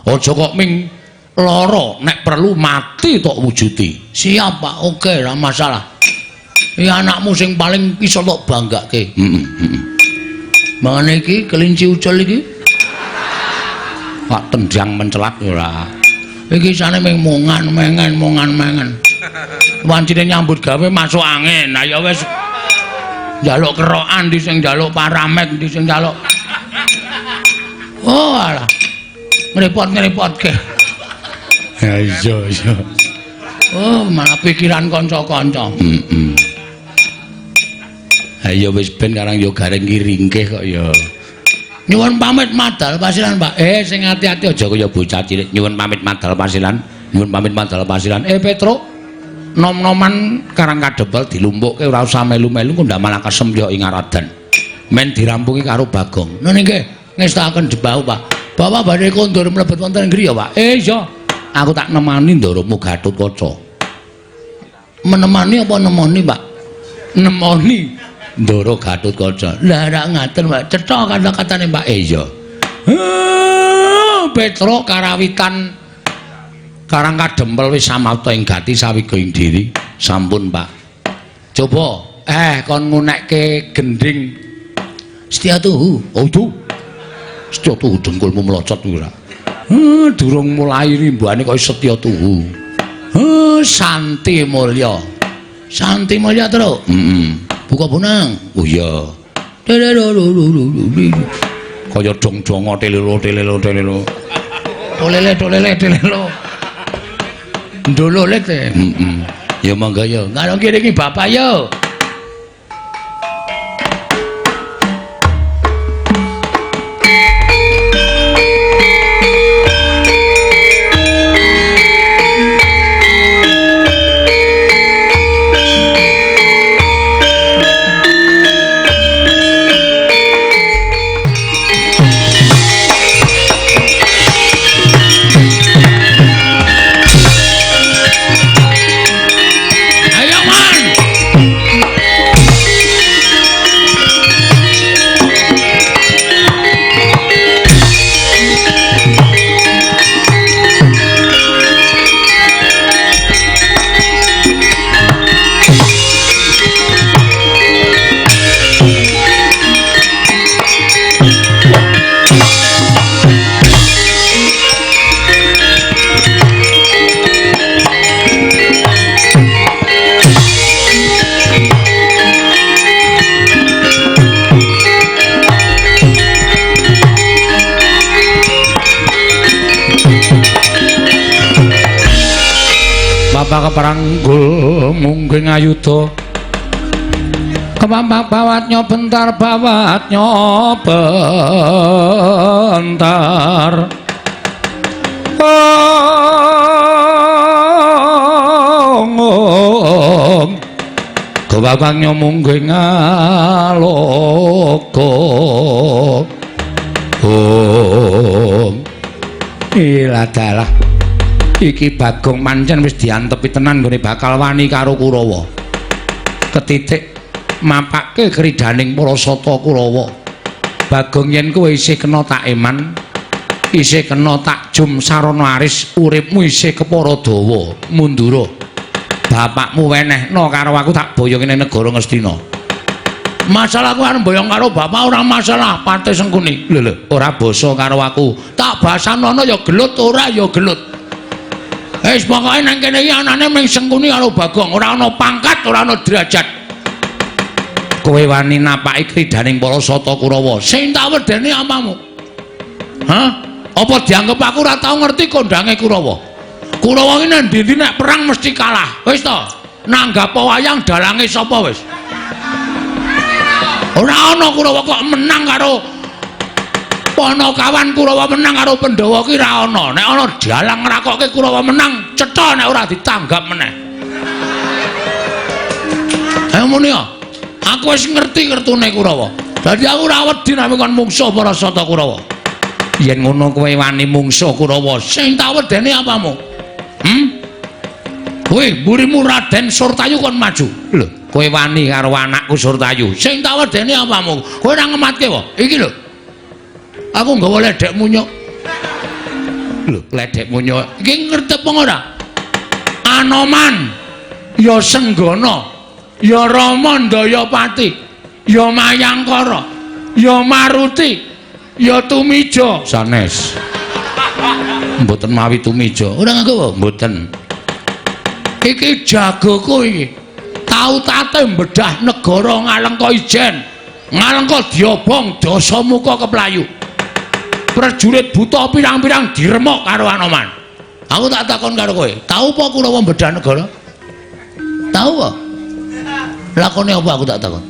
Aja kok ming lara, nek perlu mati tok wujudi. Siap, Pak. Oke, ora masalah. Iki anakmu sing paling iso tok banggake. Heeh, heeh. Mangane iki kelinci ucul iki. Pak tendang mencelat ora. Iki isane ming mongan mengen mongan mengen. Wancine nyambut gawe masuk angin. Lah ya wis njaluk kerokan ndi sing njaluk paramek ndi sing njaluk. Oh alah. Ngrepot-ngrepotke. Ya iya iya. Oh, malah pikiran kanca-kanca. Heeh. Ha ya wis ben karang ya gareng ki ringkih kok ya. Nyuwun pamit madal pasilan, Pak. Sing ati-ati aja kaya bocah cilik. Nyuwun pamit madal pasilan. Nyuwun pamit madal pasilan. Petruk, nom-noman Karang Kadempel dilumpukke ora usah melu-melu kok ndak malah kesem yo ing aradan. Men dirampungi karo Bagong. Nun nggih, ngestakaken jebau, Pak. Bapak badhe kondur mlebet wonten griya, Pak. Iya. Aku tak nemani ndaramu Gatotkaca. Menemani apa nemoni, Pak? Nemoni ndara Gatotkaca. Lah rak ngaten, Pak. Cetha kata-katane, Pak. Iya. Petruk karawitan Karang Kadempel wis samapta ing gati sawiga ing diri. Sampun, Pak. Coba kon ngunekke gendhing Setia Tuhu. Oh, tuh. Setya Tuhu dengkulmu melocot kuwi ora. Durung mulai rimbane kaya Setya Tuhu. Santi Mulya. Santi Mulya, Truk. Heeh. Buka bonang. Oh iya. Kaya dong-dongo telelo telelo telelo. Tolele tolele telelo. Ndololet e. Heeh. Ya monggo ya. Karo kene iki bapak yo. Ayo man. Bapak keparanggul mungging ayuda kemampak bawatnya bentar bawatnya bentar. Ong kebabangnya mungging aloka. Om Ilah dalah. Iki Bagong pancen wis diantepi tenan nggone bakal wani karo Kurawa. Ketitik mapake kridaning para sata Kurawa. Bagong yen kowe isih kena tak eman, isih kena tak jum sarana aris, uripmu isih kepara dawa, mundura. Bapakmu wenehno karo aku tak boyong ning negara Ngastina. Masalah aku arep boyong karo bapak ora masalah, Patih Sengkuni. Lho lho, ora basa karo aku. Tak basanono ya gelut, ora ya gelut. Wis pokoke nang kene iki anane mung Sengkuni karo Bagong, ora ana pangkat, ora ana derajat. Kowe wani napaki kridaning para sata Kurawa. Sing tak wedeni apamu? Hah? Apa dianggep aku ora tau ngerti kondange Kurawa? Kurawa iki nang ndi-ndi nek perang mesti kalah. Wis to, nanggap wayang dalange sapa wis? Ora ana Kurawa kok menang karo Panakawan, Kurawa menang karo Pandhawa ki ora ana. Nek ana dalang ngrakokke Kurawa menang, cetha nek ora ditanggap meneh. Ayo muni ya. Aku wis ngerti kertune Kurawa. Dadi aku ora wedi nek kon mungsuh para sata Kurawa. Yen ngono kowe wani mungsuh Kurawa, sing tak wedeni apamu? Hmm? Kowe mburimu Raden Surtayu kon maju. Lho, kowe wani karo anakku Surtayu. Sing tak wedeni apamu? Kowe ora ngematke wae. Iki lho. Aku nggawa ledek munyuk. Lho, ledek munyuk. Iki ngerti apa ora? Anoman, ya Senggana, ya Rama Ndayapati, ya Mayangkara, ya Maruti, ya Tumija. Sanes. Mboten mawi Tumija. Ora nganggo mboten. Iki jagoku iki. Tau tate mbedah negara Ngalengka Ijen. Ngalengka diobong Dasamuka keplayu. Prajurit buta pirang-pirang diremok karo Anoman. Aku tak takon karo kowe, tau apa Kurawa mbedah negara? Tau apa? Lakone apa aku tak takon?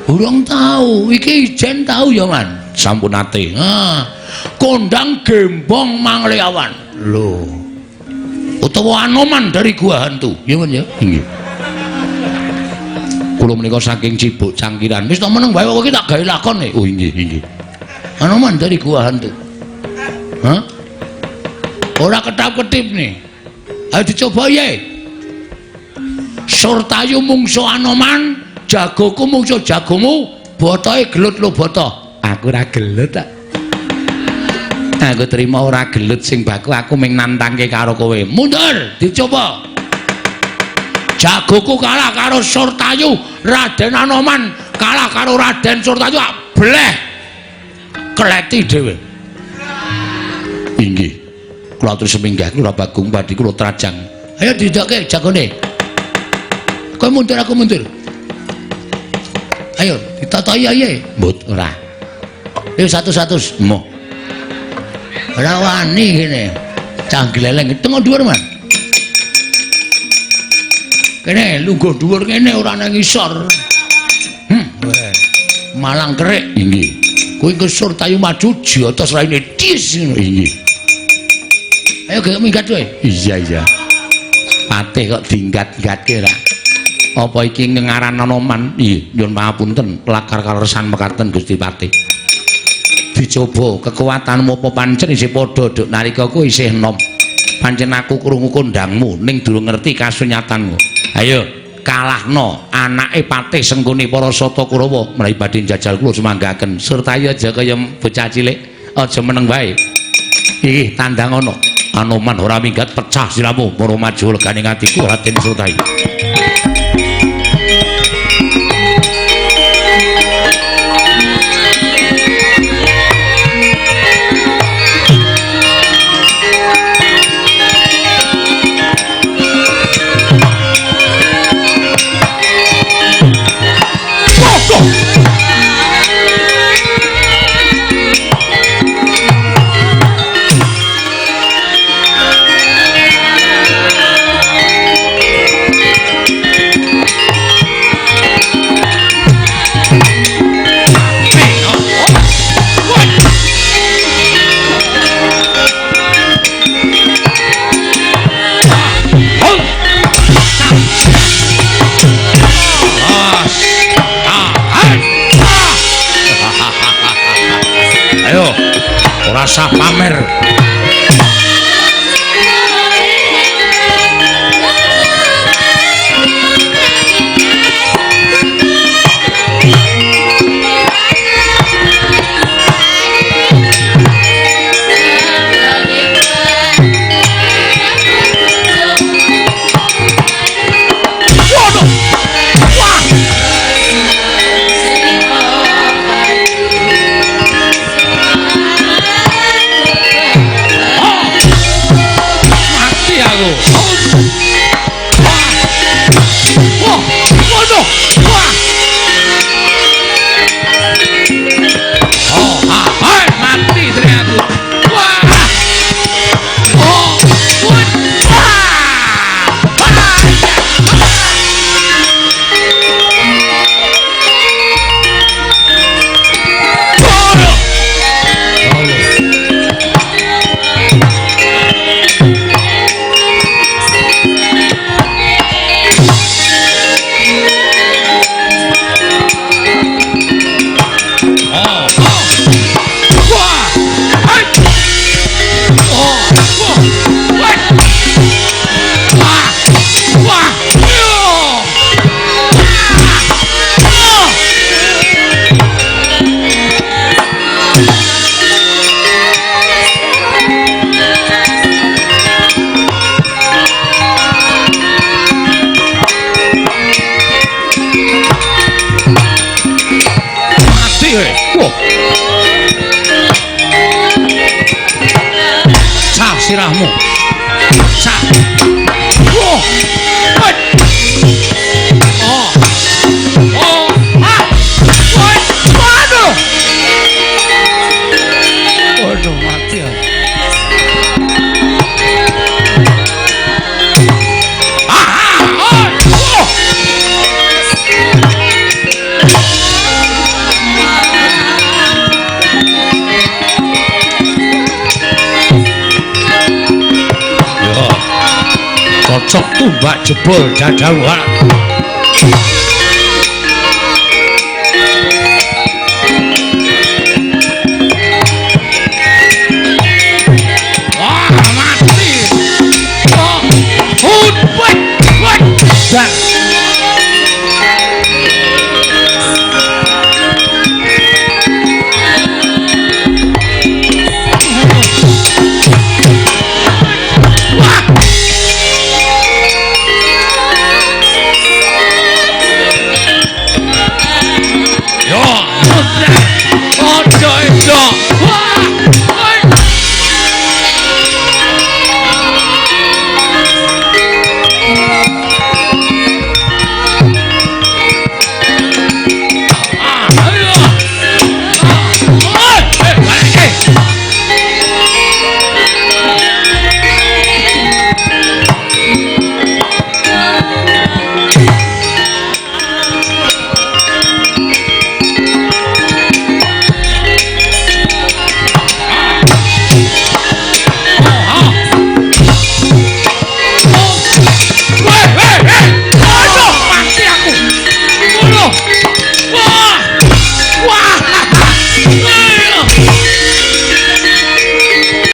Urung tau. Iki Ijen tau ya, Man? Sampun nate. Ah, kondang gembong Mangleawan. Lho. Utawa Anoman dari Gua Hantu. Ya, Man ya? Nggih. Kula menika saking Cibuk Cangkiran. Wis to meneng wae kok iki tak gawe lakon e. Oh inggih, inggih. Anoman dari Gua Hantu. Hah? Ora ketap-ketip nih. Ayo dicoba ya. Surtayu mungsuh Anoman, jagoku mungsuh jagomu, botohe gelut lho boto. Aku ora gelut tak. Aku terima ora gelut sing baku aku ming nantangke karo kowe. Mundur, dicoba. Jagoku kalah karo Surtayu, Raden Anoman kalah karo Raden Surtayu, bleh. Kleti dhewe. Inggih. Kula atur seminggah kula Bagong badhe kula trajang. Ayo didokke jagone. Kowe mundur aku mundur. Ayo ditatahi ae. Mbut ora. Ayo 100. Moh. Ora wani kene. Cah gleleng tengok dhuwur, Man. Kene lungguh dhuwur kene ora nang ngisor. Malang kerik. Inggih. Kowe ke Surtayu maju jotos raine dis ngono. Inggih. Ayo gek minggat kowe. Iya iya. Patih kok dinggat-gatke ra. Apa iki ngengaran Anoman? Iya, nyuwun pangapunten lakar kaleresan mekaten Gusti Patih. Dicoba kekuatanmu apa pancen isih padha duk nalika kowe isih enom. Pancen aku krungu kondangmu ning durung ngerti kasunyatanmu. Ayo kalahno anake Patih Sengkuni para sata Kurawa menawi badhe njajal kula sumanggaken. Surtayu aja kaya bocah cilik, aja meneng wae. Iki tandang ana. Anoman ora minggat pecah siramu para maju legane atiku Raden Surtayu. Ayo, ora usah pamer. Sirahmu. Sak. Wah. Oh. Oh. Ah. Waduh. Waduh mati ya. Cocok tumbak jebol dadawa.